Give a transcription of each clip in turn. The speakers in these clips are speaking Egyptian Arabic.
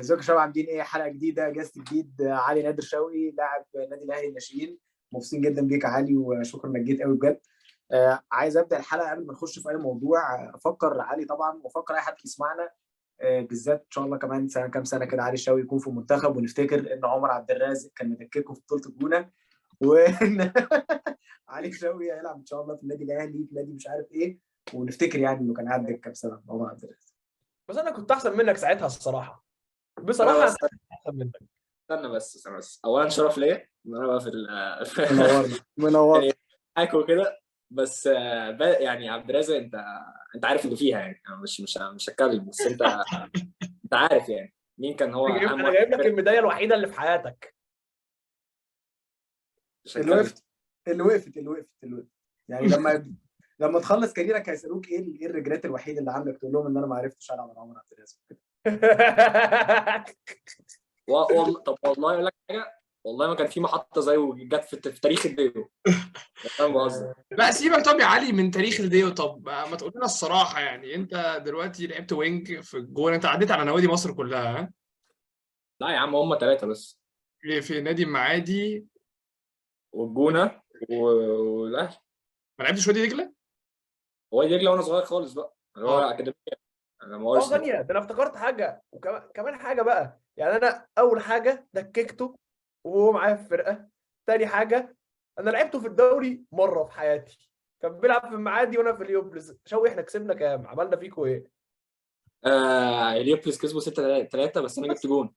ازيكم يا شباب، عاملين ايه؟ حلقة جديده، guest جديد، علي نادر شوقي لاعب النادي الاهلي الناشئين. مبسوطين جدا بيك يا علي وشكرا انك جيت قوي بجد. عايز ابدا الحلقة قبل ما نخش في اي موضوع، افكر علي طبعا وافكر اي حد يسمعنا، بالذات ان شاء الله كمان سنة كام سنة كده علي شوقي يكون في المنتخب، ونفتكر ان عمر عبد الرازق كان مدككه في بطوله الجونه، وان علي شوقي هيلعب ان شاء الله في النادي الاهلي في نادي مش عارف ايه، ونفتكر يعني انه كان قاعد دكه بسبب عمر عبد الرازق. بس انا كنت احسن منك ساعتها الصراحة، بصراحة انا احسن منك. استنى بس اولا شرف ليا ان انا بقى في منورنا منور يعني معاك وكده، بس يعني عبد الرازق انت عارف اللي فيها يعني، انا مش هتكلم، بس انت عارف يعني مين كان هو. انا جايب لك الميداليه الوحيدة اللي في حياتك، اللي وقفت اللي وقفت اللي وقفت اللي وقفت يعني. لما تخلص كاريرك هيسالوك ايه ال regret الوحيد اللي عندك، تقول لهم ان انا ما عرفتش العب على عمر عبد الرازق. طب والله اقول لك حاجة، والله ما كان في محطة زيه جت في تاريخ الديو. انا بهزر. لا سيبك طب يا علي من تاريخ الديو. طب ما تقول لنا الصراحة يعني، انت دلوقتي لعبت wing في الجونه، انت عديت على نوادي مصر كلها ها؟ لا يا عم، هم 3 بس، في نادي المعادي والجونه والاهلي. ما لعبتش وادي دجله؟ وادي دجله وانا صغير خالص بقى، اللي هو اكاديمية. انا ما ثانية، ده انا افتكرت حاجة وكمان حاجة بقى يعني. انا اول حاجة دككته وهو معايا في الفرقة، تاني حاجة انا لعبته في الدوري مرة في حياتي، كان بيلعب في المعادي وانا في اليوبلز. شوقي احنا كسبنا كام؟ عملنا فيكوا ايه؟ اليوبلز كسبوا 6-3، بس انا جبت جون.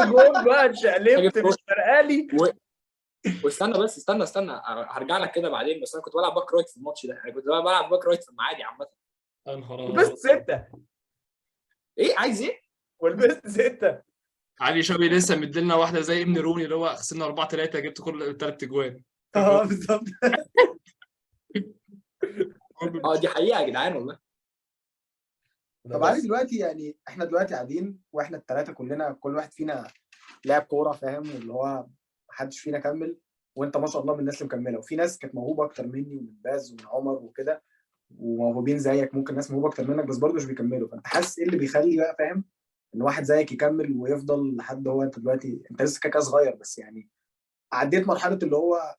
جون بقى اتشقلبت مش فارقالي. واستنى بس، استنى هرجع لك كده بعدين. بس انا كنت بلعب back right في الماتش ده، انا كنت بلعب back right في المعادي عامة. ولبست 6. ايه عايز ايه؟ ولبست 6. علي شوقي لسه مديلنا واحدة زي ابن روني، اللي هو خسرنا 4-3 جبت كل 3 اجوان. بالظبط. دي حقيقة يا جدعان والله. طب علي دلوقتي يعني احنا دلوقتي قاعدين واحنا الثلاثة كلنا، كل واحد فينا لعب كورة فاهم، واللي هو محدش فينا كمل، وانت ما شاء الله من الناس اللي مكملة، وفي ناس كانت موهوبه اكتر مني ومن باز ومن عمر وكده، وموهوبين زيك، ممكن ناس موهوبه اكتر منك بس برضه مش بيكملوا. فانت حاسس ايه اللي بيخلي بقى فاهم ان واحد زيك يكمل ويفضل لحد هو انت دلوقتي، انت لسه كده صغير بس يعني عديت مرحلة اللي هو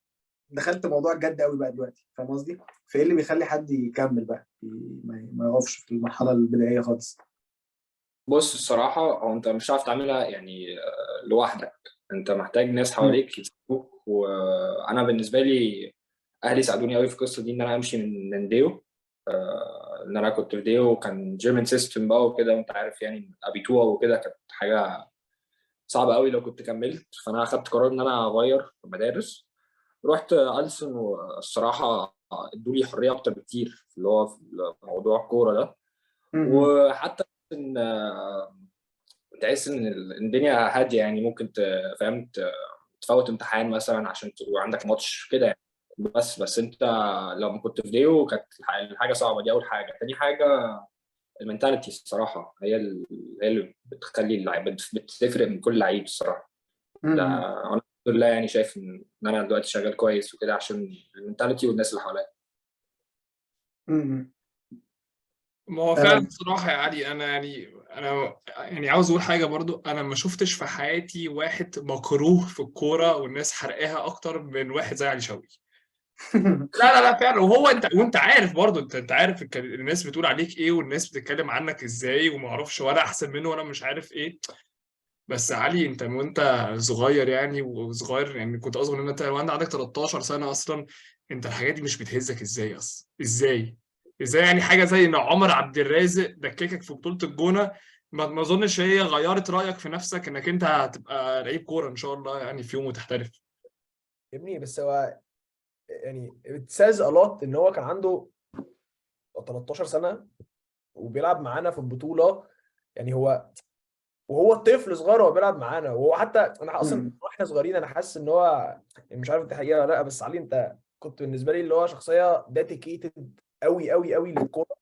دخلت موضوع الجد قوي بقى دلوقتي، فاهم قصدي؟ فايه اللي بيخلي حد يكمل بقى ما يقفش في المرحلة البدائية خالص؟ بص الصراحة هو انت مش عارف تعملها يعني لوحدك، انت محتاج ناس حواليك يساعدوك. وانا بالنسبة لي اهلي ساعدوني قوي في القصة دي، ان انا امشي من ديو، ان انا كنت في ديو وكان German system بقى وكده، وانت عارف يعني ابيتوا وكده، كانت حاجة صعبة قوي لو كنت كملت. فانا اخدت قرار ان انا اغير في المدارس، رحت ألسن، والصراحة ادوا لي حرية اكتر بكتير في اللي هو في موضوع الكورة ده. وحتى ان تحس ان الدنيا هادية يعني، ممكن فاهم تفوت امتحان مثلا عشان عندك ماتش كده يعني. بس انت لو ما كنت في ديو كانت الحاجة صعبة. دي اول حاجة. تاني حاجة ال mentality الصراحة، هي اللي بتخلي اللعيب بتفرق من كل لعيب الصراحة. ده انا الحمد لله يعني شايف ان انا دلوقتي شغال كويس وكده عشان ال mentality والناس اللي حواليا. ما هو فعلا بصراحة يا علي، انا يعني عاوز اقول حاجة برضو، انا ما شفتش في حياتي واحد مكروه في الكورة والناس حرقاها اكتر من واحد زي علي شوقي. لا لا لا فعلا. وهو انت عارف برضو، انت عارف الناس بتقول عليك ايه والناس بتتكلم عنك ازاي وما اعرفش، ولا احسن منه وانا مش عارف ايه. بس علي انت وانت صغير يعني، وصغير يعني كنت اصغر من انت، وانت عندك 13 سنة اصلا، انت الحاجات دي مش بتهزك ازاي اصلا؟ ازاي يعني حاجة زي ان عمر عبد الرازق دككك في بطوله الجونه، ما اظنش هي غيرت رايك في نفسك انك انت هتبقى لعيب كورة ان شاء الله يعني في يوم وتحترف. يا ابني بس هو يعني it says a lot ان هو كان عنده 13 سنة وبيلعب معانا في البطولة يعني، هو وهو طفل صغير وهو بيلعب معانا. وهو حتى انا اصلا واحنا صغيرين انا حاسس ان هو مش عارف دي حقيقة ولا لا، بس علي انت كنت بالنسبة لي اللي هو شخصية dedicated قوي قوي قوي للكورة،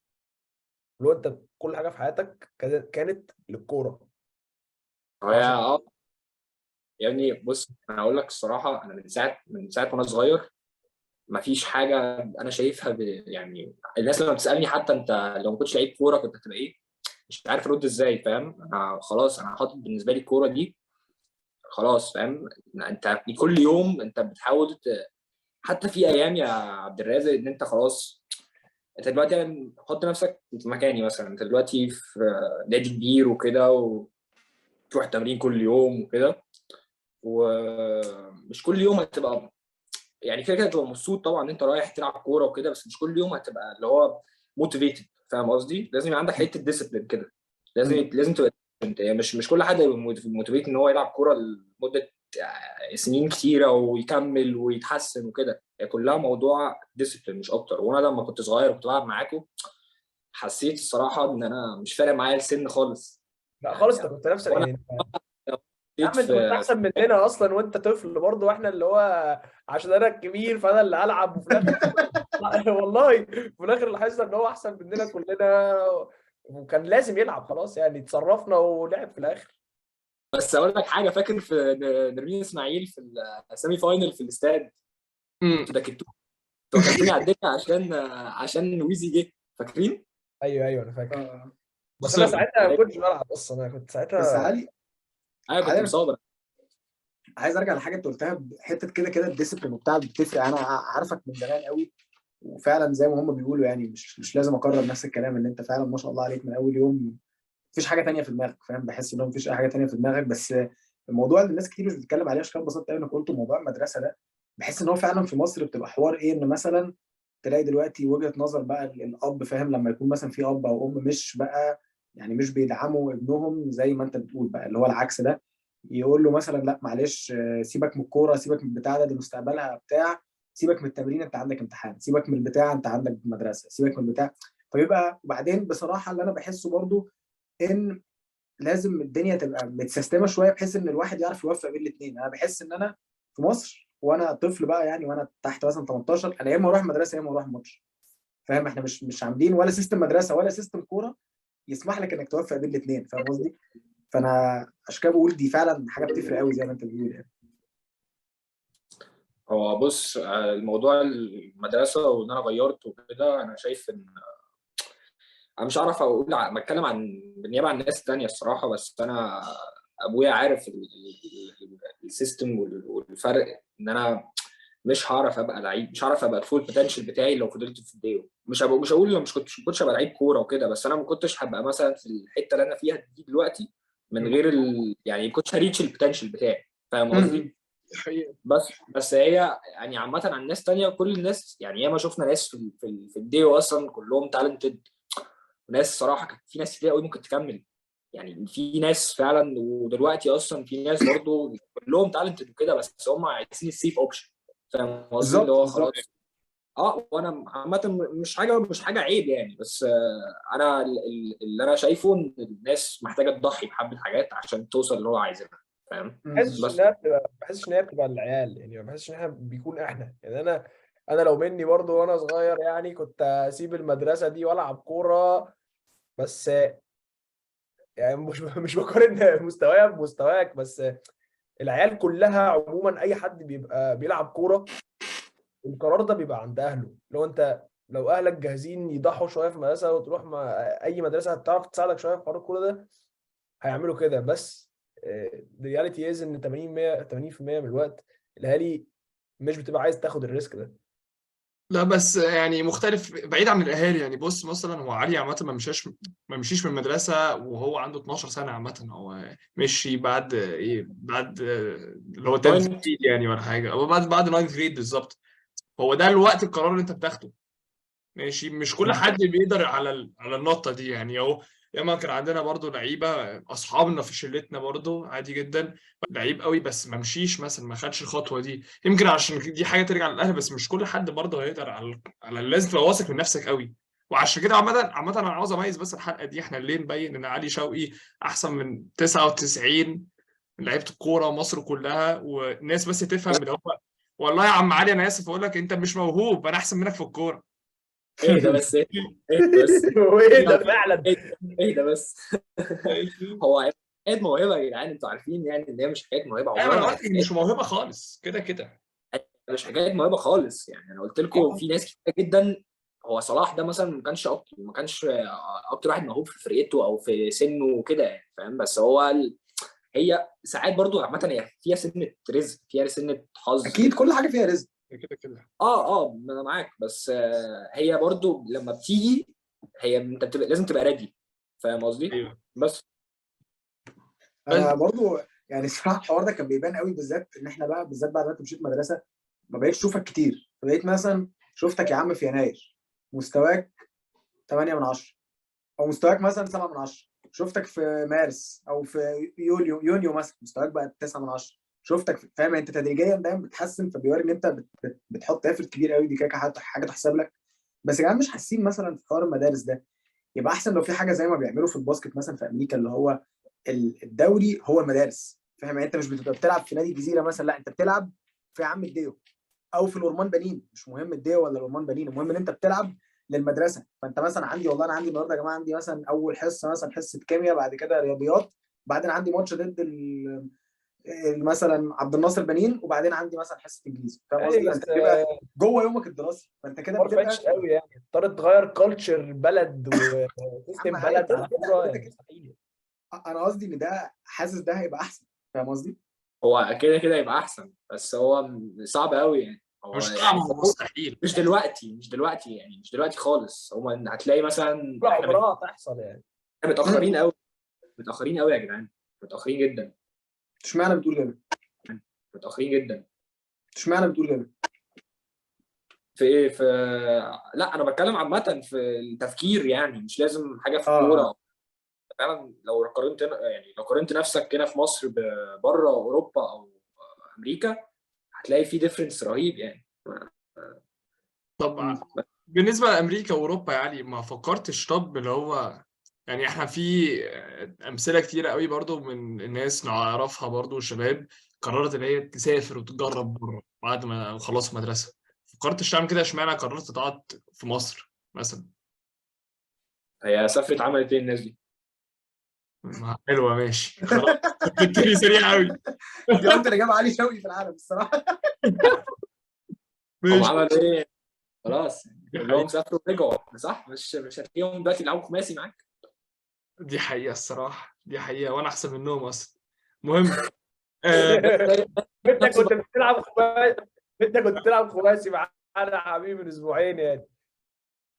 اللي هو انت كل حاجة في حياتك كانت للكورة. يعني بص انا اقول لك الصراحة، انا من ساعة وانا صغير مفيش حاجة انا شايفها يعني الناس لما بتسالني حتى انت لو ما كنتش لعيب كورة كنت هتبقى ايه، مش عارف ارد ازاي، فاهم؟ انا خلاص انا حاطط بالنسبة لي الكورة دي خلاص، فاهم؟ انت كل يوم انت بتحاول حتى في ايام يا عبد الرازق ان انت خلاص، انت دلوقتي يعني حط نفسك في مكاني مثلا، انت دلوقتي في نادي كبير وكده وتروح تمرين كل يوم وكده، ومش كل يوم هتبقى يعني كده كده هتبقى مبسوط طبعا ان انت رايح تلعب كورة وكده، بس مش كل يوم هتبقى اللي هو motivated، فاهم قصدي؟ لازم يبقى عندك حتة discipline كده، لازم تبقى انت يعني مش كل حد هيبقى motivated ان هو يلعب كورة لمدة سنين كتيرة ويكمل ويتحسن وكده، هي كلها موضوع discipline مش اكتر. وانا لما كنت صغير وكنت بلعب معاكم حسيت الصراحة ان انا مش فارق معايا السن خالص. لا خالص، انت كنت نفسك يعني يا عم انت كنت احسن مننا اصلا وانت طفل برضه، واحنا اللي هو عشان انا الكبير فانا اللي هلعب، وفي الاخر والله في الاخر لاحظنا ان هو احسن مننا كلنا وكان لازم يلعب خلاص يعني، اتصرفنا ولعب في الاخر. بس اقول لك حاجة، فاكر في نرمين اسماعيل في ال semi final في الاستاد، انتوا دكتوني على الدكة عشان ويزي جه، فاكرين؟ ايوه انا فاكر. بس انا ساعتها ما كنتش بلعب اصلا، انا كنت ساعتها بس علي انا كنت مصاب. عايز ارجع لحاجة انت قلتها، حتة كده كده ال discipline وبتاع بتفرق. انا عارفك من زمان قوي، وفعلا زي ما هم بيقولوا يعني مش لازم اكرر نفس الكلام، ان انت فعلا ما شاء الله عليك من اول يوم مفيش حاجة تانية في دماغك، فاهم؟ بحس ان هو مفيش اي حاجة تانية في دماغك. بس الموضوع اللي الناس كتير مش بتتكلم عليه، عشان كده اتبسطت قوي انك قلت موضوع المدرسة ده. بحس ان هو فعلا في مصر بتبقى حوار ايه، ان مثلا تلاقي دلوقتي وجهه نظر بقى الاب، فاهم؟ لما يكون مثلا في اب او ام مش بقى يعني مش بيدعموا ابنهم زي ما انت بتقول بقى، اللي هو العكس ده، يقول له مثلا لا معلش سيبك من الكورة، سيبك من البتاع ده، دي مستقبلها بتاع، سيبك من التمرين انت عندك امتحان، سيبك من البتاع انت عندك مدرسه، سيبك من البتاع. فبيبقى وبعدين بصراحة اللي انا بحسه برضو ان لازم الدنيا تبقى متسيستمه شوية، بحيث ان الواحد يعرف يوفق بين الاثنين. انا بحس ان انا في مصر وانا طفل بقى يعني، وانا تحت مثلا 18، انا يا اما اروح مدرسه يا اما اروح ماتش، فاهم؟ احنا مش عاملين ولا system مدرسه ولا system كورة يسمح لك انك توفق بين الاثنين، فاهم قصدي؟ فانا عشان كده بقول دي فعلا حاجة بتفرق قوي زي ما انت بتقول يعني. هو بص، الموضوع المدرسة وان انا غيرت وكده، انا شايف ان انا مش عارف اقول بتكلم عن بالنيابة عن الناس الثانية الصراحة، بس انا ابويا عارف ال system والفرق، ان انا مش هعرف ابقى لعيب، مش هعرف ابقى ال full potential بتاعي لو فضلت في الديو. مش هقول لو مش كنتش ابقى لعيب كورة وكده، بس انا ما كنتش هبقى مثلا في الحتة اللي انا فيها دي دلوقتي من غير يعني ما كنتش ه reach ال potential بتاعي، فاهم قصدي؟ بس هي يعني عامة عن ناس ثانية، كل الناس يعني ياما شفنا ناس في الديو اصلا كلهم talented، وناس صراحة كانت في ناس كتير قوي ممكن تكمل يعني، في ناس فعلا، ودلوقتي اصلا في ناس برضو كلهم talented وكده، بس هم عايزين ال safe option، فاهم قصدي؟ اللي هو خلاص. وانا عامة مش حاجة عيب يعني، بس انا اللي انا شايفه ان الناس محتاجه تضحي بحبه حاجات عشان توصل اللي هو عايزها، فاهم؟ بحسش ان هي بتبقى العيال يعني، ما بحسش ان احنا بيكون احنا يعني. انا لو مني برضو وانا صغير يعني كنت اسيب المدرسة دي والعب كورة، بس يعني مش بقارن مستوايا بمستواك، بس العيال كلها عموما اي حد بيبقى بيلعب كورة القرار ده بيبقى عند اهله. لو انت لو اهلك جاهزين يضحوا شوية في المدرسة وتروح مع اي مدرسه هتعرف تساعدك شوية في حوار الكورة ده، هيعملوا كده. بس the reality is ان 80% من الوقت الاهالي مش بتبقى عايز تاخد ال risk ده. لا بس يعني مختلف بعيد عن الاهالي يعني. بص مثلا هو علي عامة ما مشيش من المدرسة وهو عنده 12 سنة عامة، هو مشي بعد ايه، بعد اللي هو 10th grade يعني ولا حاجة، او بعد 9th grade بالظبط. هو ده الوقت القرار اللي انت بتاخده، ماشي؟ مش كل حد بيقدر على النقطة دي يعني. اهو ياما كان عندنا برضو لعيبة اصحابنا في شلتنا برضو عادي جدا لعيب قوي، بس ما مشيش مثلا، ما خدش الخطوة دي، يمكن عشان دي حاجة ترجع للاهل. بس مش كل حد برضو هيقدر على لازم تبقى واثق من نفسك قوي. وعشان كده عامة انا عاوز اميز بس الحلقة دي، احنا ليه نبين ان علي شوقي احسن من 99 من لعيبة الكورة مصر كلها، والناس بس تفهم اللي هو والله يا عم علي انا اسف اقول لك انت مش موهوب، انا احسن منك في الكورة. ايه ده بس، ايه بس وايه ده فعلا، ايه ده بس. هو حكاية موهبة يا جدعان، انتوا عارفين يعني ان هي مش حكاية موهبة. ايوه انا قلت مش موهبة خالص، كده كده مش حكاية موهبة خالص يعني. انا قلت لكم في ناس كتير جدا هو صلاح ده مثلا ما كانش اكتر واحد موهوب في فرقته او في سنة وكده يعني، فاهم؟ بس هو هي ساعات برضو عامة هي فيها سنة رزق، فيها سنة حظ. اكيد كل حاجة فيها رزق كده كده. انا معاك، بس هي برضو لما بتيجي هي انت بتبقى لازم تبقى ready، فاهم قصدي؟ ايوه. بس انا برضو يعني الصراحة الحوار ده كان بيبان قوي، بالذات ان احنا بقى بالذات بعد ما انت مشيت مدرسه ما بقيتش اشوفك كتير، فبقيت مثلا شفتك يا عم في يناير مستواك 8 من 10 او مستواك مثلا 7 من 10، شفتك في مارس او في يوليو يونيو مثلا مستواك بقى 9 من 10، شفتك فاهم؟ انت تدريجيا دايما بتحسن، فبيوري ان انت بتحط effort كبير قوي، دي كده حاجة تحسب لك. بس يا جماعة مش حاسين مثلا في حوار المدارس ده يبقى احسن لو في حاجة زي ما بيعملوا في ال basket مثلا في امريكا، اللي هو الدوري هو المدارس، فاهم؟ يعني انت مش بتبقى بتلعب في نادي الجزيرة مثلا، لا انت بتلعب في عم الديو او في الأورمان بنين، مش مهم الديو ولا الأورمان بنين، المهم ان انت بتلعب للمدرسة. فانت مثلا عندي والله انا عندي النهارده يا جماعة عندي مثلا اول حصة مثلا حصة كيمياء، بعد كده رياضيات، بعدين عندي ماتش ضد مثلا عبد الناصر بنين، وبعدين عندي مثلا حصة انجليزي، فاهم قصدي؟ انت بتبقى جوه يومك الدراسي، فانت كده بتبقى قوي يعني اضطرت تغير culture بلد و system بلد على كورة يعني. انا قصدي ان ده حاسس ده هيبقى احسن، فاهم قصدي؟ هو كده كده يبقى احسن، بس هو صعب قوي يعني، هو مش يعني صعب، هو مستحيل. مش دلوقتي يعني، مش دلوقتي خالص. هو هتلاقي مثلا لا عمرها تحصل يعني. احنا متاخرين قوي، متاخرين قوي يا جدعان، متاخرين جدا. اشمعنى بتقول كده؟ متاخرين جدا. اشمعنى بتقول كده؟ في ايه؟ في لا انا بتكلم عامة في التفكير يعني، مش لازم حاجة في الكورة. فعلا لو قارنت يعني، لو قارنت نفسك هنا في مصر بره اوروبا او امريكا هتلاقي في difference رهيب يعني. طب بالنسبة لامريكا واوروبا يعني ما فكرتش؟ طب اللي هو يعني احنا في امثلة كتيرة قوي برضو من الناس نعرفها برضو، شباب قررت ان هي تسافر وتجرب بره بعد ما خلصوا مدرسه. فكرتش تعمل كده؟ اشمعنى قررت تقعد في مصر مثلا؟ هي سافرت عملت ايه الناس دي؟ حلوة ماشي خلاص، جبتني سريع قوي. دي انت اللي جاب علي شوقي في العالم الصراحة. هم عملوا ايه؟ خلاص كلهم سافروا ورجعوا، صح؟ مش هتلاقيهم دلوقتي بيلعبوا خماسي معاك. دي حقيقة الصراحة، دي حقيقة، وانا احسن منهم اصلا. المهم انت كنت بتلعب خماسي، انت كنت بتلعب خماسي معانا يا حبيبي من اسبوعين يعني،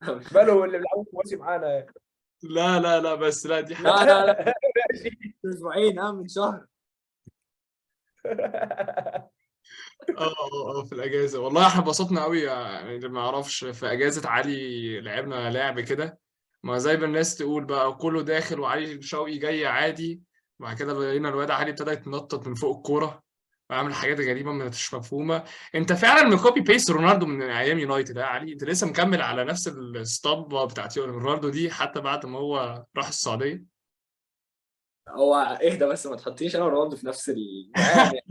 ماله اللي بيلعبوا خماسي معانا يعني؟ لا لا لا بس لا دي حاجة. لا لا لا اسبوعين من شهر. في الاجازة والله احنا اتبسطنا قوي يعني، اللي ما يعرفش في اجازه علي لعبنا لعب كده، ما زي ما الناس تقول بقى كله داخل وعلي شوقي جاي عادي، بعد كده لقينا الواد علي ابتدى يتنطط من فوق الكورة وعامل حاجات غريبة مش مفهومه. انت فعلا من copy paste رونالدو من ايام يونايتد يا علي، انت لسه مكمل على نفس الاسطمبه بتاعت رونالدو دي حتى بعد ما هو راح السعودية. هو اهدى بس، ما تحطيش انا ورونالدو في نفس يعني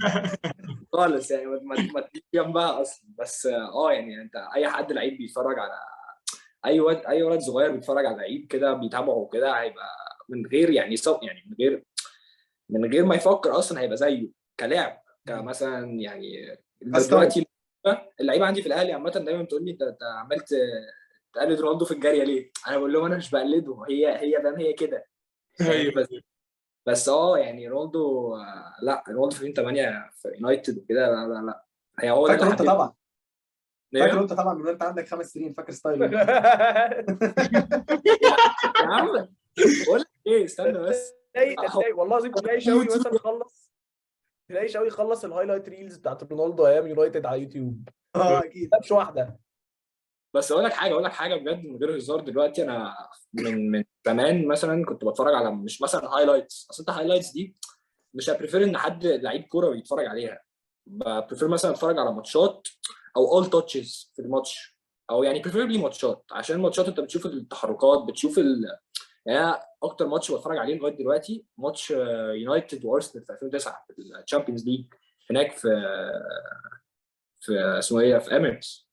خالص يعني، ما تجيش جنبها اصلا. بس يعني انت اي حد لعيب بيتفرج على اي ولد، اي ولد صغير بيتفرج على لعيب كده بيتابعه كده، هيبقى من غير يعني يعني من غير ما يفكر اصلا هيبقى زيه كلاعب كمثلا يعني. دلوقتي اللعيبة عندي في الاهلي عامة دايما بتقول لي انت عملت تقلد رونالدو في الجارية ليه؟ انا بقول لهم انا مش بقلده، هي فاهم، هي كده. بس يعني رونالدو، لا رونالدو في 2008 في يونايتد وكده، لا لا لا هي هو فاكر انت طبعا، فاكر انت طبعا من انت عندك 5 سنين، فاكر style يا عم بقول لك ايه، استنى بس. والله العظيم تلاقي شوقي مثلا خلص، تلاقي شوقي خلص ال highlight reels بتاعت رونالدو ايام يونايتد على يوتيوب. اكيد مش واحدة. بس اقول لك حاجة بجد من غير هزار. دلوقتي انا من زمان مثلا كنت بتفرج على مش مثلا highlights، اصل انت highlights دي مش ه prefer ان حد لعيب كورة بيتفرج عليها، ب prefer مثلا اتفرج على ماتشات او all touches في الماتش، او يعني preferably ماتشات، عشان الماتشات انت بتشوف التحركات، بتشوف يعني انا اكتر ماتش بتفرج عليه لغاية دلوقتي ماتش يونايتد وارسنال في 2009 في ال Champions League هناك في اسمه ايه، في اميريتس.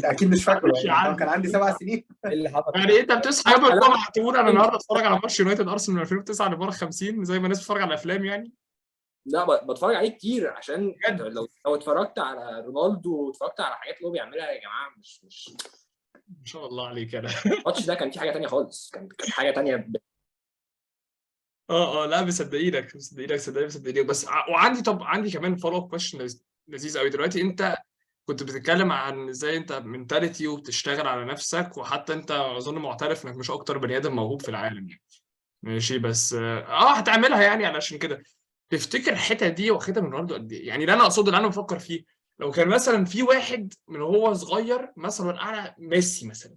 اكيد مش فاكره يعني، كان عندي 7 سنين. اللي حصل يعني انت بتصحى يوم الجمعة تقول انا النهارده اتفرج على ماتش يونايتد ارسنال 2009 لبره 50 زي ما الناس بتتفرج على افلام يعني؟ لا بتفرج عليه كتير عشان بجد. لو اتفرجت على رونالدو واتفرجت على حاجات اللي هو بيعملها يا جماعة، مش ما شاء الله عليك. انا الماتش ده كان فيه حاجة تانية خالص، كان حاجة تانية. لا مصدقينك مصدقينك صدقني مصدقينك. بس وعندي، طب عندي كمان follow up question لذيذ قوي. دلوقتي انت كنت بتتكلم عن ازاي انت mentality وبتشتغل على نفسك، وحتى انت اظن معترف انك مش اكتر بني ادم موهوب في العالم يعني، ماشي، بس هتعملها يعني. علشان كده تفتكر الحتة دي واخدها من رونالدو قد ايه؟ يعني اللي انا اقصده، اللي انا بفكر فيه، لو كان مثلا في واحد من هو صغير مثلا اعلى ميسي مثلا،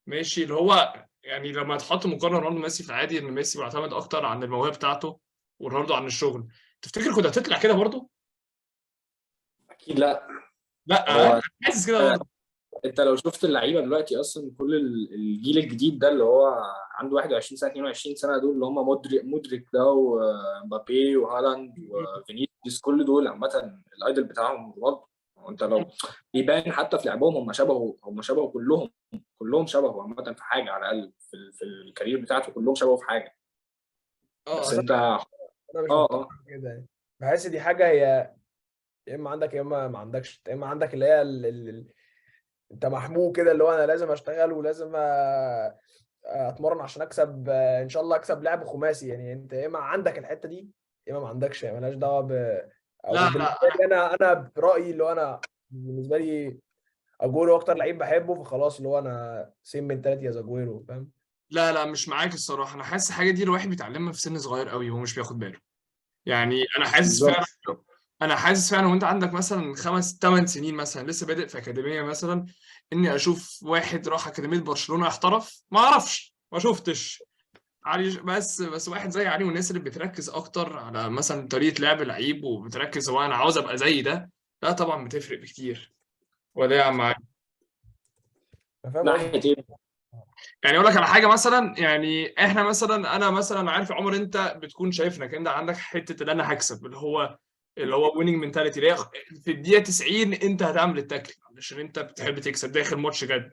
ماشي، اللي هو يعني لما تحط مقارنة رونالدو ميسي في العادي، ان ميسي بيعتمد اكتر عن الموهبة بتاعته ورونالدو عن الشغل، تفتكر كنت هتطلع كده برضه؟ اكيد لا. لا هو حاسس كده برضه. انت لو شفت اللعيبة دلوقتي اصلا كل الجيل الجديد ده اللي هو عنده 21 سنة 22 سنة، دول اللي هم مودريك ده ومبابي وهالاند وفينيسيوس، كل دول عامة ال idol بتاعهم رونالدو. وانت لو بيبان حتى في لعبهم هم شبهه كلهم شبهه عامة في حاجة، على الاقل في ال career بتاعته كلهم شبهه في حاجة. بس انت انا مش كده يعني، بحس دي حاجة هي يا اما عندك يا اما ما عندكش، يا اما عندك اللي هي انت محموه كده، اللي هو انا لازم اشتغل ولازم اتمرن عشان اكسب، ان شاء الله اكسب لعب خماسي يعني. انت يا اما عندك الحتة دي يا اما ما عندكش، يعني مالهاش دعوه ب او لا لا. انا برايي اللي هو انا بالنسبة لي اجويرو اكتر لعيب بحبه، فخلاص اللي هو انا same mentality as اجويرو، فاهم؟ لا لا مش معاك الصراحة. انا حاسس الحاجة دي الواحد بيتعلمها في سن صغير قوي وهو مش بياخد باله يعني. انا حاسس فعلا، انا حاسس فعلا وانت عندك مثلا 5-8 سنين مثلا لسه بادئ في اكاديمية مثلا، اني اشوف واحد راح اكاديمية برشلونة احترف، ما اعرفش، ما شفتش علي، بس واحد زي علي والناس اللي بتركز اكتر على مثلا طريقه لعب لعيب وبتركز هو انا عاوز ابقى زي ده، لا طبعا بتفرق بكتير. ولا يا عم علي؟ يعني اقول لك على حاجة مثلا، يعني احنا مثلا، انا مثلا عارف يا عمر انت بتكون شايف انك انت عندك حتة اللي انا هكسب، اللي هو winning mentality، اللي هي في الدقيقة 90 انت هتعمل ال tackle علشان انت بتحب تكسب داخل ماتش جد.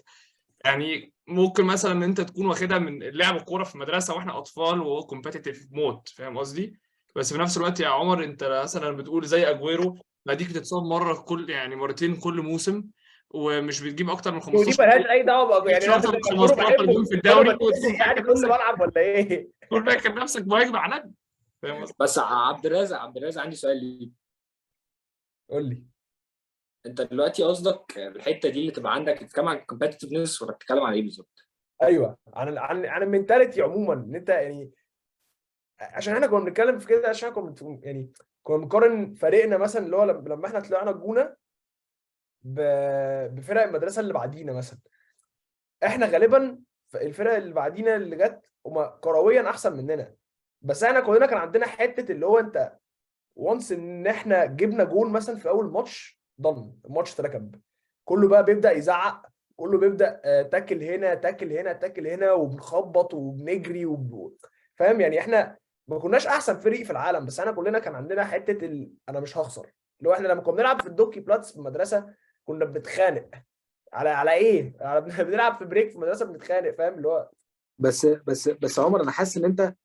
يعني ممكن مثلا ان انت تكون واخدها من لعب الكورة في المدرسة واحنا اطفال وهو competitive موت، فاهم قصدي؟ بس في نفس الوقت يا عمر انت مثلا بتقول زي اجويرو، ما ديك بتتصاب مرة كل، يعني مرتين كل موسم، ومش بتجيب اكتر من 15. ودي مالهاش اي دعوه يعني، انا 15 جون في الدوري يعني كنت بلعب ولا ايه؟ كل فاكر نفسك مهاجم عناد، فاهم قصدي؟ بس عبد الرازق عندي سؤال ليك. قول لي. انت دلوقتي قصدك الحتة دي اللي تبقى عندك، بتتكلم عن competitiveness ولا بتتكلم عن ايه بالظبط؟ ايوه، عن عن عن ال mentality عموما، ان انت يعني عشان احنا كنا بنتكلم في كده، عشان كنا يعني كنا بنقارن فريقنا مثلا اللي هو لما احنا طلعنا الجونه بفرق المدرسة اللي بعدينا مثلا، احنا غالبا الفرق اللي بعدينا اللي جت هما كرويا احسن مننا، بس احنا كلنا كان عندنا حتة اللي هو انت once ان احنا جبنا جون مثلا في اول ماتش، ضن الماتش اتركب، كله بقى بيبدا يزعق، كله بيبدا tackle هنا tackle هنا tackle هنا، وبنخبط وبنجري فاهم يعني؟ احنا ما كناش احسن فريق في العالم، بس احنا كلنا كان عندنا حتة انا مش هخسر، اللي هو احنا لما كنا بنلعب في الدوكي بلاتس في المدرسة كنا بنتخانق على ايه؟ على بنلعب في break في المدرسة بنتخانق، فاهم اللي هو بس بس بس عمر، انا حاسس ان انت